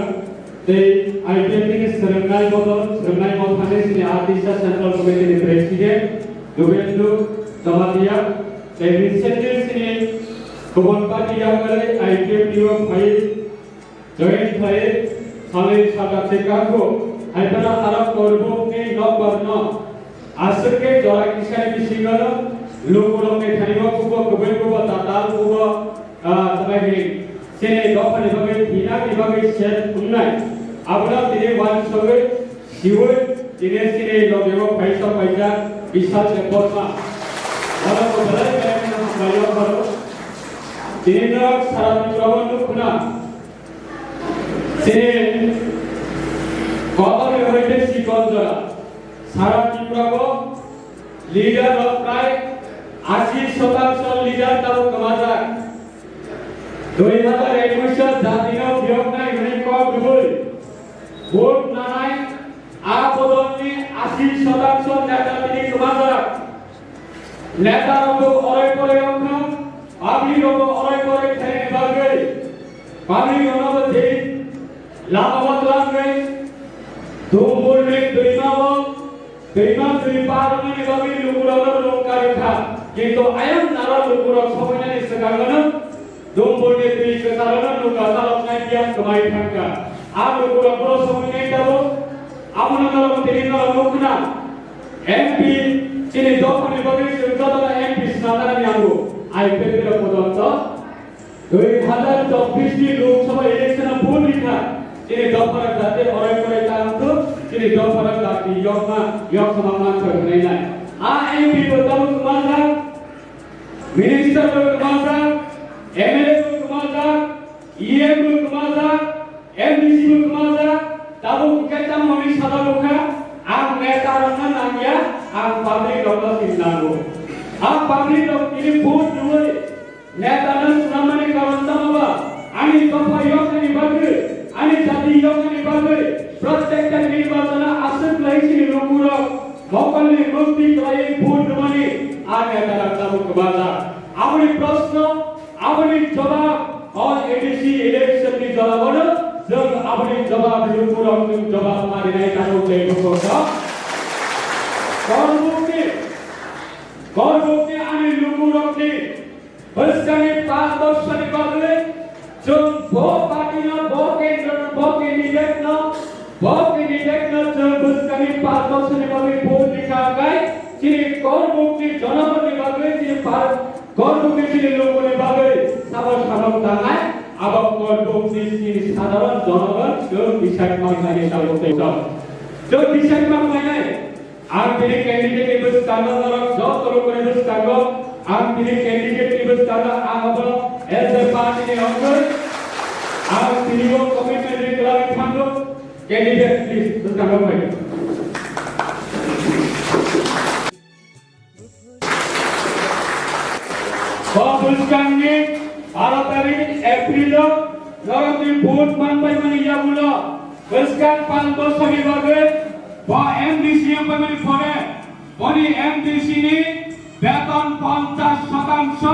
tei I P F T ni swrwngnai bodol, swrwngnai mothani chini Adisha Central Committee ni President Dubendu Jamatia, tei recently chini kubun party yakarwi I P F T o phai join khlai salni salda se kakhu, haiphano aro Korbuk ni nokbar no aswk khe jora kisani bisingo no lukurok ni thani o kubo kwbwi kubo tatal kubo, ah, tongmani chini dophani bagwi thwinani bagwi set wngnai. Abono tini uansugwi siwi Tini chini logeo phaisa paijak Bishal Debbarma. Bono bo belai belai no hambai o pharo. Tini no sara Tripura o nukna. Chini kotor ni hoite sikon jora. Sara Tripura o leader rok prai ashi shotangsho leader tabuk kwmajak. Dui hazar ekush o jatino phiyoknai hwnwi kok rwui vote nanai a bodolni ashi shotangsho neta tini kwmajak. Neta rokbo orai porai wngkha, public rokbo orai porai khainani bagwi, public roknobo je lama twlangwi Dumburni twima o Twima twi par wngmani bagwi lukurokno nwng karwi kha, kintu ayang naro lukurok somoinani swkangno Dumburni twi kwcharno nukha chaloknai biyang kwmai thangkha. A lukurok boro somoinai tabuk, abono norok tini norok nukhna. M P chini dophani bagwi chwng jotono M P swnamnani nango. I P F T rok pojonto Dui hazar chobbish ni Lok Sabha election o vote rikha, chini dophara jate orai porai ta wngthok, chini dophara jati yokma, yoksama manthok hwnwi nai. A M P bo tabuk kwmajak, minister bo kwmajak, M L A bo kwmajak, E M bo kwmajak, M D C bo kwmajak, tabuk hwnkhe tamo hwnwi sajak wngkha, ang neta rokno nangya, ang public rokno sin nango. A public rok tini vote rwui, Neta no swnamnani karon tamo ba? Ani dopha yoknani bagwi, ani jati yoknani bagwi, protekta nirbachono aswk lai chini lukurok mokolni mukti khlaiwi vote rwmani a neta rok tabuk kwbajak. Aboni proshno, aboni jobab, o A D C election ni jobab ono, chwng aboni jobab lukurok nwng jobab marinai tabuk tei bukhuk no. Korbukni, korbukni ani lukurokni Bwskangni panch borsoni bagwi chwng bo party no, bo kendro no, bo candidate no, bo candidate no chwng bwskangni panch borsoni bagwi vote rikha hwnkhe chini Korbukni jonogonni bagwi, chini par-, Korbukni chini lukuni bagwi sabo samung tangnai, abo Korbukni chini sadharon jonogon chwng decide ma khlainai tabuk tei tabuk. Chwng decide ma khlainai. Ang tini candidate ni bwskango norok joto rokni bwskango, ang tini candidate ni bwskango ang abo as a party ni wngwi ang tini o commitment ri kwlai thango candidate ni bwskango phai. Bo bwskangni baro tarik April o norokni vote manpaimani yagulo bwskang panch bosorni bagwi bo M D C wngpaimani pore boni M D C ni beton ponchash shotangso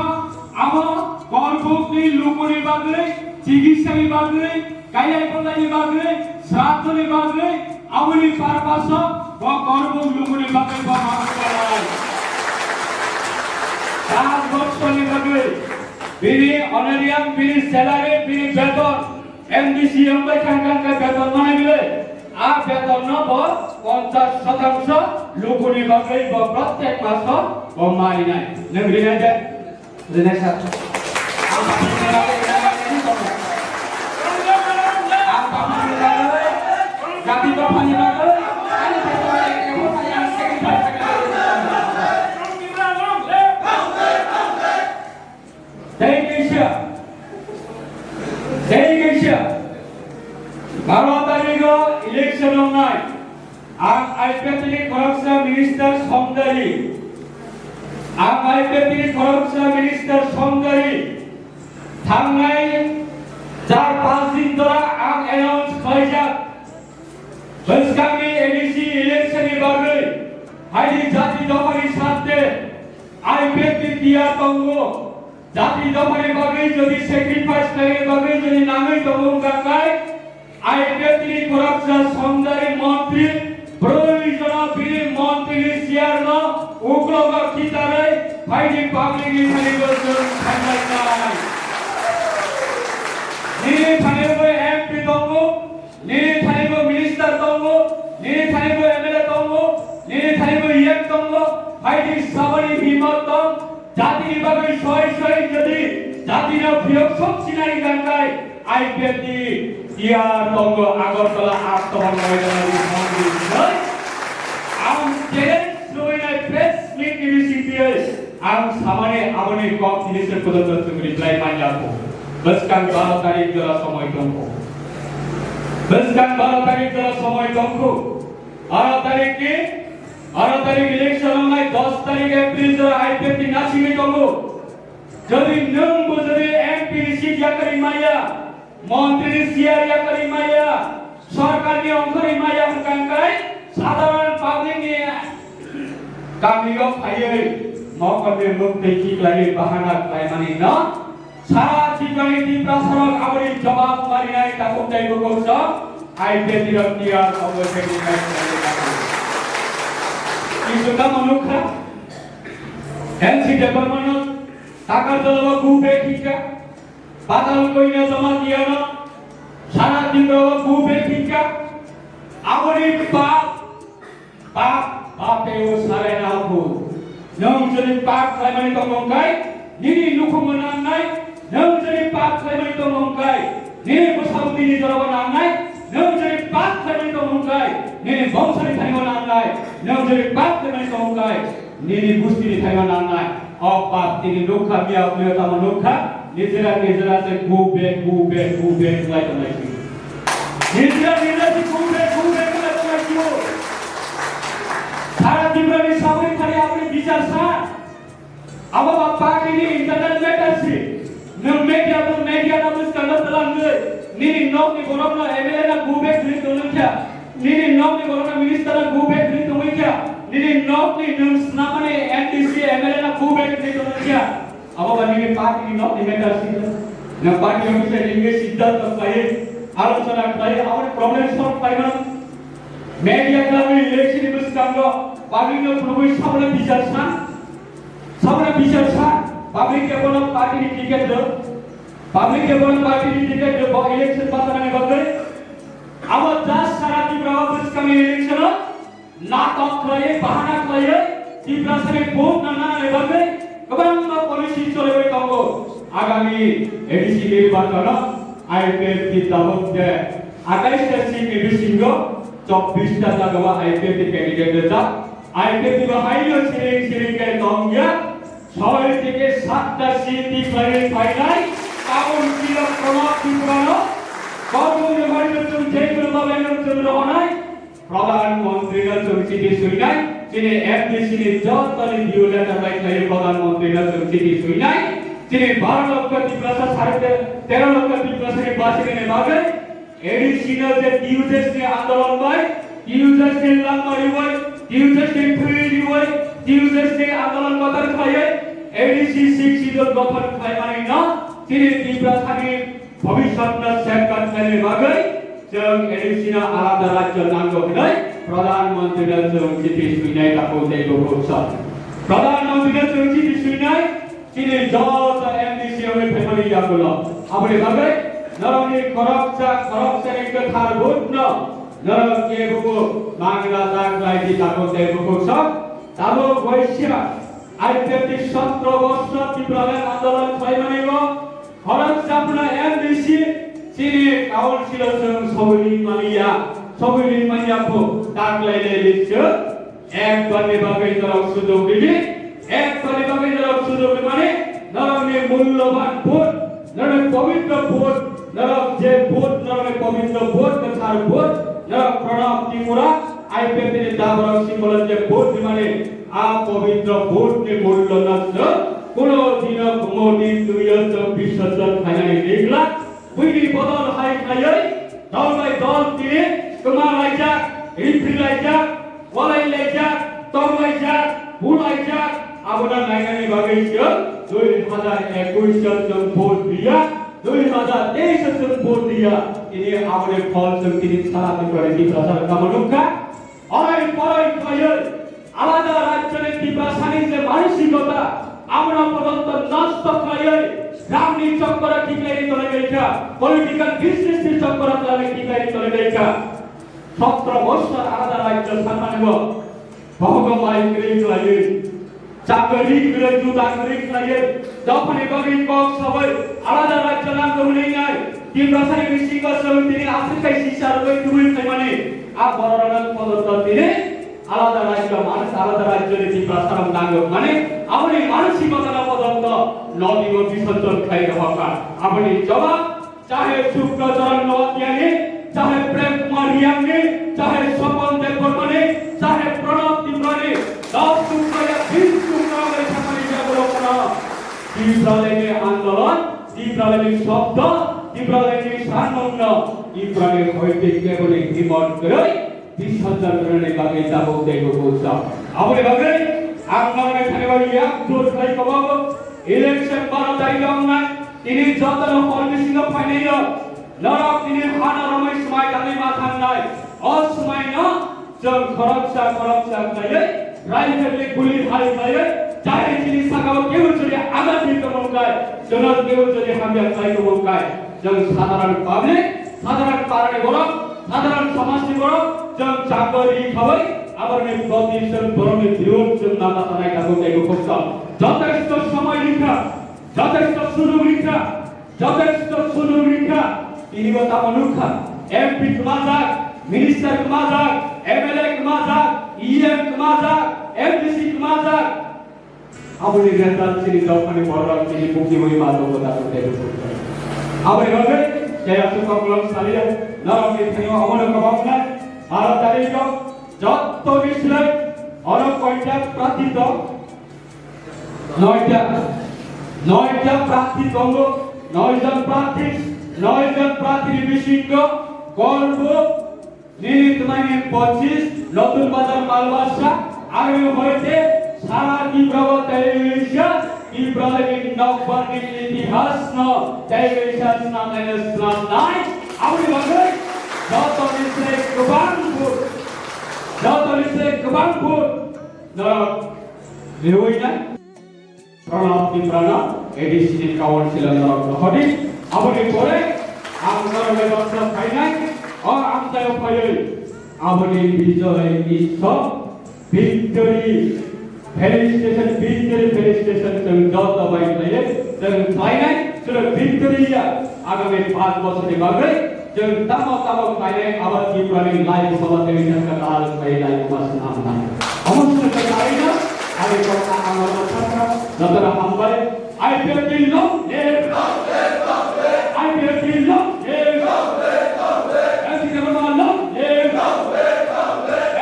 abo Korbukni lukuni bagwi, chikitsani bagwi, Kaiya bondani bagwi, sraddhoni bagwi, aboni purpose-o bo Korbuk lukuni bagwi bo manwi tongnai. Panch bosorni bagwi bini honorarium, bini salary, bini beton, M D C wngbai thang thang khe beton manai bile. A betonno bo ponchash shotangso lukuni bagwi bo prottek maso bo marinai. Nwng rinai de? Rinai sir. Ang pathani bagwi, ang pathani bagwi, jati dophani bagwi, ani bagwi, ang sacrifice khainai. Tei kaisa, tei kaisa, baro tarigo election wngnai. Ang I P F T ni khoroksa minister Somdari. Ang I P F T ni khoroksa minister Somdari. Thangnai char panch din dora ang announce khlaijak. Bwskangni A D C election ni bagwi haini jati dophani sarthe I P F T tiyar tongo. Jati dophani bagwi jodi sacrifice khlaina bagwi jodi nangwi tongo wngkha khe, I P F T ni khoroksa Somdari montri, proyojono bini montri ni chair no uklogo khitarwi phaidi public ni thani bo chwng khainai nai. Nini thani bo M P tongo, nini thani bo minister tongo, nini thani bo M L A tongo, nini thani bo E M tongo, phaidi saboni himmat tong, Jatini bagwi soi soi jodi jatino phiyok sok sinai gangkai I P F T tiyar tongo Agartala Attohon Maidana ni Congress noi. Challenge rwinai press meet ni bisingtwi ang samani aboni kok tini se kotor kotor reply manjago. Bwskang baro tarik jora somoi tongkho. Bwskang baro tarik jora somoi tongkho. Baro tarik ni, baro tarik election wngnai, dos tarik April jora I P F T ni nasingwi tongo. Jodi nwng bo jodi M P ni seat yakarwi maya, montri ni chair yakarwi maya, sorkar ni ongkhorwi maya hwnkha hwnkhe sadharon public ni kami o phaiwi mokol ni mwktwi kiklaiwi bahana khlaimani no sara Tripura ni Tiprasa rok aboni jawab marinai takhuk tei bukhuk sok I P F T rok tiyar obo se ni kai khlaimani takhuk. Kintu tamo nukha N C department no Takarjala o go back hinkha, Patal Koina Jamatia no sara Tripura o go back hinkha. Aboni pap, pap, pap e o sare na bu. Nwng jodi pap khlaimani tongmung kai, nini nukhung no nangnai, nwng jodi pap khlaimani tongmung kai, nini bwsabwtwi ni jorao nangnai, nwng jodi pap khlaimani tongmung kai, nini bongso ni thani o nangnai, nwng jodi pap khlaimani tongmung kai, nini gusti ni thani o nangnai. O pap tini nukha, miya miya tamo nukha, nijera nijera se go back, go back, go back wngwi tongnai sini. Nijera nijera se go back, go back wngwi tongnai sini. Sara Tripura ni sabui thani aboni bichar sa. Abo ba party ni internal matter si. Nwng media bo media no bwskango twlangwi nini nok ni borok no M L A no go back wngwi tongwi kha. Nini nok ni borok no minister no go back wngwi tongwi kha. Nini nok ni nwng snamani M D C M L A no go back wngwi tongwi kha. Abo ba nini party ni nok ni matter si. Nwng party office ni nini siddhanto khlai, alochona khlai, abo ni problem solve khlai mano. Media khlai election ni bwskango public no phunugwi saboni bichar sa. Saboni bichar sa, public ke bono party ni ticket do, public ke bono party ni ticket do, bo election batanani bagwi. Abo just sara Tripura o bwskangni election o natok khlaiwi, bahana khlaiwi, Tiprasani vote nangnani bagwi kwbangma policy choliwi tongo. Agami A D C nirbachon o I P F T tabuk je atais ta seat ni bisingo chobbish ta jaga o I P F T candidate rijak. I P F T bo haino siring siring khe tongya, soi theke satta seat ni phainai, tabuk sila Pranab Tripura no, Gautam Debbarma no chwng jai guru babai no chwng rohonai, Pradhan Mantri no chwng chithi swinai, chini M D C ni joto ni due letter bai khlaiwi Pradhan Mantri no chwng chithi swinai, chini baro lokho Tiprasa sare te-, tero lokho Tiprasa ni basi ni bagwi, A D C no je T U J S ni andolon bai, T U J S ni langma riwai, T U J S ni thwi riwai, T U J S ni andolon kotor khlaiwi, A D C six schedule gothon khlaimani no, chini Tiprasani bhobishyot no safeguard khlaina bagwi, chwng A D C no alada rajyo nango hwnwi Pradhan Mantri no chwng chithi swinai takhuk tei bukhuk sa. Pradhan Mantri no chwng chithi swinai, Chini joto M D C wngwi phaimani yagulo. Aboni bagwi norokni khoroksa, khoroksani kwthar vote no norok kebo bo mangla ta khlai di takhuk tei bukhuk sok. Tabuk waisa I P F T sotro borsor Tipraland andolon khlaimani o khoroksa phano M D C chini council o chwng sogwi mani ya, sogwi mani ya pho ta khlai le list o. Ekbar ni bagwi norok sujok ridi, ekbar ni bagwi norok sujok rimani, norokni mulloban vote, norokni pobitro vote, norok je vote, norokni pobitro vote, kwthar vote, norok Pranab Tripura, I P F T ni daborok symbol je vote rimani, a pobitro vote ni mullo no chwng kuno dino kumo ni twiyo chwng bisorjon khainani nigla, buini bodol hai khaiwi, dol bai dol tini kwma laijak, riphi laijak, Walai laijak, tong laijak, bu laijak, abono nainani bagwi chwng dui hazar ekush o chwng vote riya, dui hazar teis o chwng vote riya. Tini aboni phol chwng tini sara Tripura ni Tiprasa rok tamo nukha. Orai porai khlaiwi alada rajyoni Tiprasani je manosikota, abono pojonto nosto khlaiwi rangni chokkoro kiklaiwi tonwi laikha, political business ni chokkoro khlaiwi kiklaiwi tonwi laikha. Sotro bosor alada rajyo sanmani bo. Bohogo mai kwrwi khlaiwi, chakri kwrwi, juda kwrwi khlaiwi, dophani bagwi kok sawi, alada rajyo nangkuknai, Tiprasani bisingo chwng tini aswk kai sisa rwgwi tubui phaimani, a bororokno pojonto tini আলাদা রাজ্য, মানুষ আলাদা রাজ্যে ত্রিপুরা সারা নাগরিক মানে আপনি মানসিকতা পর্যন্ত নদী ও বিসর্জন খাই হকা। আপনি জবাব চাহে শুক্লচরণ নওয়াতিয়ানি, চাহে প্রেম কুমার রিয়াংনি, চাহে স্বপন দেববর্মানি, চাহে প্রণব ত্রিপুরানি, দশ শুক্ল ইয়া বিশ শুক্ল আমরা এখানে জাগরণ করা। ত্রিপুরা লেগে আন্দোলন, ত্রিপুরা লেগে শব্দ, ত্রিপুরা লেগে সারমন্য, ত্রিপুরা লেগে হইতে কেবল হিমট করে বিশ হাজার জনের বাকি যাবো দেখবো বুঝতাম। আপনি ভাবে, আপনার এখানে বাড়ি এক জোর খাই কমাবো, ইলেকশন বারো তারিখ আমরা তিনি যত হল মিছিল ফাইনাল নরক তিনি হানা রমেশ মাই দানি মাথান নাই, অসময় না, জং খরকসা খরকসা খাইয়ে, রাইফেল গুলি হাই খাইয়ে, চাই তিনি সাগাও কেউ যদি আঘাত দিতে মন চায়, জনক কেউ যদি হামিয়া চাইতে মন চায়, জং সাধারণ পাবলিক, সাধারণ পারানি বড়, সাধারণ সমাজনি বড়, জং চাকরি খাওয়াই, আবার নি প্রতিষ্ঠান বড় নি দিউন জং নামা তানাই কাগজ এগো করতাম। যথেষ্ট সময় লিখা, যথেষ্ট সুযোগ লিখা, যথেষ্ট সুযোগ লিখা, তিনি বতা মনুখা, এমপি কমাজাক, মিনিস্টার কমাজাক, এমএলএ কমাজাক, ইএম কমাজাক, এমডিসি কমাজাক, Aboni result chini dophani borok chini bukti bai ma tongo dato tebo sukha. Aboni bagwi jaya sukha bolong saliya norok ni thani abono kwbangma baro tarikh o jotto ni slai oro koita prarthi tong noita noita prarthi tongo, noi jon prarthi, noi jon prarthi ni bisingo Kolbuk Nini twnani pochisni Notun Bazar Malbasa, agami hoite sara Tiprao tei Asia, Tiprani nokbarni itihasno tei Asia snamnaino snamnai. Aboni bagwi jotoni se kwbang vote, jotoni se kwbang vote norok riwi nai. Pranab Tiprano A D C ni council norok rohordi. Aboni pore ang norok bai baksa phainai. O amchaio phaiwi aboni Bijoy Itsob Victory Felicitation, Victory Felicitation chwng joto bai khlaiwi chwng khlainai. Chwng Victory ya agami panch bochorni bagwi Chwng tamo tamo khlainai abo Tripurani lai buma tei wngkha dal khlai lai buma swnamnai. Omo swnamnai khlaina, ani kokno ang norokno sakha, jotono hambai. I P F T long live! I P F T long live! M C Debbarma long live!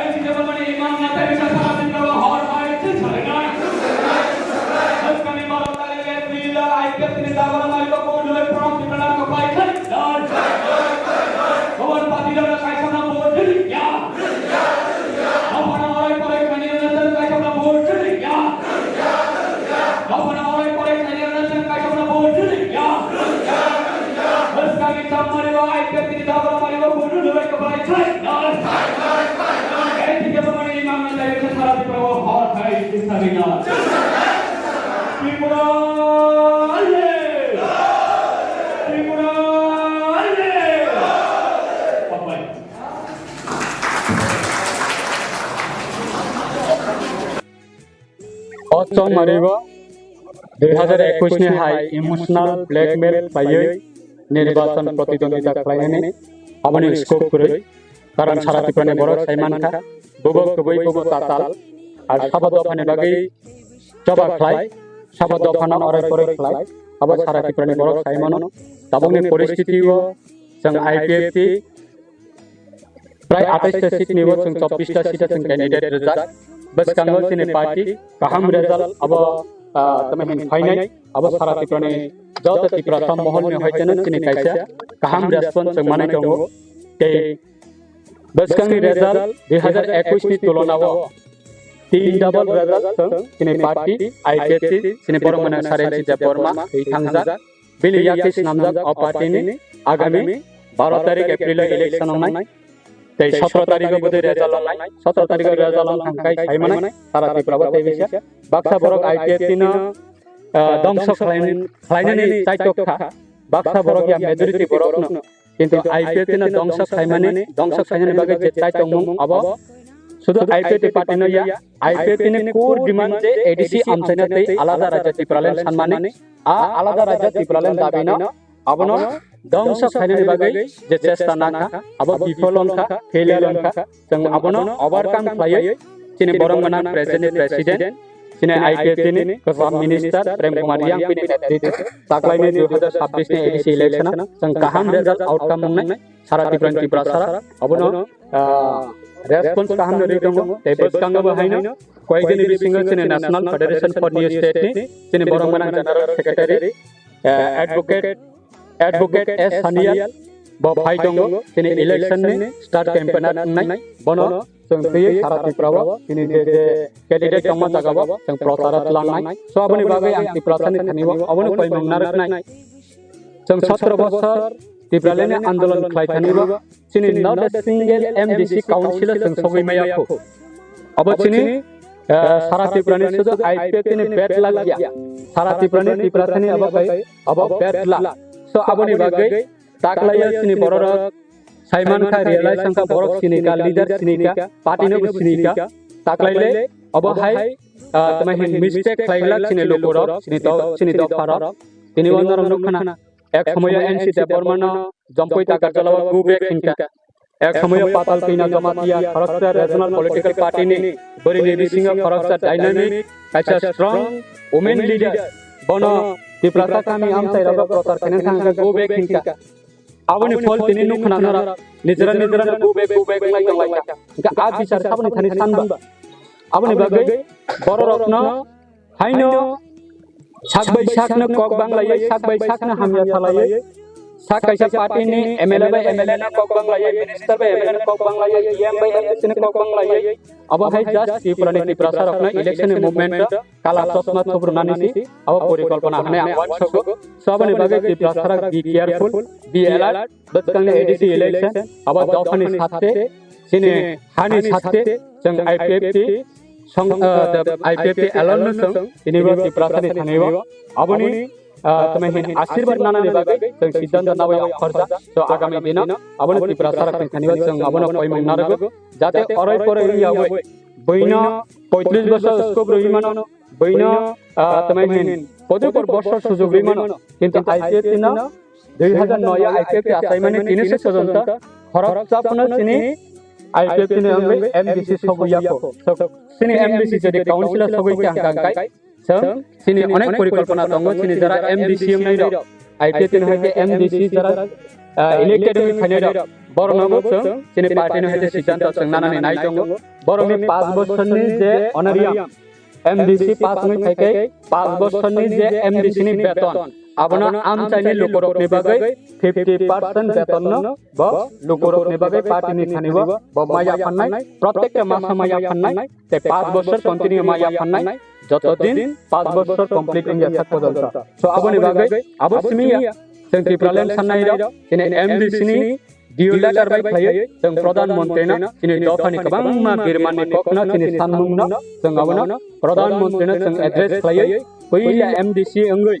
M C Debbarmani imang natai bisa salah sini bahwa hor hai sini salinai. Kami baru tadi lihat bila I P F T ini Debbarma itu pun dulu pernah dibilang kebaik. Dal. Kawan pati dal kaisa na bol dili ya. Kawan orai porai kani na san kaisa na bol dili ya. Kawan orai porai kani na san kaisa na bol dili ya. Bas kami samari wa ai pe tini da bara mari wa bulu dulu ka bai kai. Dal. Kai kai kai kai. Kai tini da bara mari imam na dai ka sara di pro hor kai di sari na. Tripura aye! Tripura aye! Bye-bye. O chongmaribo dui hazar ekwis ni hai emotional blackmail khlaiwi nirbachan pratidwondita khlainani aboni scope kwrwi. Karon sara Tripura ni borok sai mankha, bubo kwbwi, bubo tatal, ar sabo dophani bagwi choba khlai, sabo dophano orai porai khlai, abo sara Tripura ni borok sai mano. Tabukni poristiti o chwng I P F T prai atais ta seat ni bo chwng chobbish ta seat o chwng candidate rijak. Bwskango chini party kaham result abo, ah, tamo hin phainai, abo sara Tripura ni joto Tripura sa mohol ni hoiteno chini kaisa kaham response chwng manai tongo. Tei Bwskangni result dui hazar ekwis ni tulonao tin double result chwng chini party I P F T chini borok mwnang Sarensi Debbarma twi thangjak. Bini yakti swnamjak o party ni agami baro tarik April o election wngnai. Tei sotro tarik o bwdwi result wngnai. Sotro tarik o result wng thang kai sai manai sara Tripura o tei bisa baksa borok I P F T no, ah, dongso khlain-, khlainani chaitok kha. Baksa borok ya majority borok no Kintu I P F T no dongso khaimani, dongso khainani bagwi je chai tongmung abo sudu I P F T party no ya, I P F T ni core demand je A D C amchaina tei alada rajya Tipraland sanmani, a alada rajya Tipraland dabi no abono dongso khainani bagwi je chesta nangkha, abo bifol wngkha, failure wngkha, chwng abono overcome khlaiwi chini borok gwnang president ni president, chini I P F T ni kwcham minister Prem Kumar Riang bini netritw taklaini dui hazar sabbish ni A D C election o chwng kaham result outcome wngnai sara Tripura ni Tiprasa rok abono, ah, response kaham no rwi tongo. Tei bwskango bo haino koyekdini bisingo chini National Federation for New State ni chini borok gwnang general secretary, ah, advocate, advocate S Sanyal bo phai tongo chini election ni start campaign wngnai. Bono chwng twiwi sara Tripura o chini je je candidate tongma jaga o chwng prochar o twlangnai. So aboni bagwi ang Tiprasa ni thani o abono koimung narwknai. Chwng sotro bosor Tipraland ni andolon khlai thani o chini not a single M D C council o chwng sogwi maya kho. Abo chini, eh, sara Tripura ni sudu I P F T ni bad luck ya. Sara Tripura ni Tiprasa ni abo kai abo bad luck. So aboni bagwi taklaio chini bororok saimankha, realize wngkha, borok sinika, leader sinika, party no bo sinika. Taklaile obo hai, ah, tama hin mistake khlaiglak chini lukurok, chini do-, chini dopharok. Tini o norok nukkhana, ek somoyo N C Debbarma no Jompui Takarjala o go back hinkha. Ek somoyo Patal Twina Jamatia khoroksa regional political party ni bwrwi ni bisingo khoroksa dynamic, kaisa strong women leader, bono Tiprasa kami amchai rogo prochar khaina thangkha, go back hinkha. Aboni phol tini nukkhana norok nijera nijera no go back, go back wnglai tonglaikha. Hinkhe a bichar saboni thani sanba. Aboni bagwi bororokno haino sak bai sakno kok banglaiwi, sak bai sakno hamya salaiwi, sak kaisa party ni M L A bai M L A no kok banglaiwi, minister bai M L A no kok banglaiwi, E M bai M D C no kok banglaiwi, abo hai just Tripura ni Tiprasa rokno election ni movement o kala chosma thubrunani si abo porikolpona hwnwi ang uansugo. So aboni bagwi Tiprasa rok be careful, be alert, bwskangni A D C election abo dophani sathe, chini hani sathe, chwng I P F T song, ah, the I P F T alone no chwng tini bo Tiprasa ni thani o aboni, ah, tama hin asirwad nanani bagwi chwng siddhanto nawi ongkhorjak. So agami dino abono Tiprasa rok ni thani o chwng abono koimung narwgo, jate oroi poroi wngya wi buino poitris bosor scope rwi mano, buino, ah, tama hin pojor por bosor sujog rwi mano, kintu I P F T no dui hazar noi o I P F T achaimani tini se pojonto khoroksa phano chini I P F T ni wngwi M D C sogwi yakho. So, chini M D C jodi council o sogwi kha hwnkha hwnkhe chwng chini onek porikolpona tongo, chini jara M D C wngnai rok, I P F T ni hai khe M D C jara, ah, elected wngwi phainai rok, borokno bo chwng chini party ni hai khe siddhanto chwng nanani nai tongo. Borokni panch bosorni je honorarium, M D C pass wngwi phai khe panch bosorni je M D C ni beton, abono amchaini lukurokni bagwi fifty percent betonno bo lukurokni bagwi party ni thani bo, bo maya phannai, protekta masa maya phannai, tei panch bosor continue maya phannai, joto din panch bosor complete wngya sak pojonto. So aboni bagwi abo simi ya, chwng Tipraland sannai rok, chini M D C ni deal letter bai khlaiwi chwng Pradhan Mantri no chini dophani kwbangma birmanni kokno chini sanmungno chwng abono Pradhan Mantri no chwng address khlaiwi puila M D C wngwi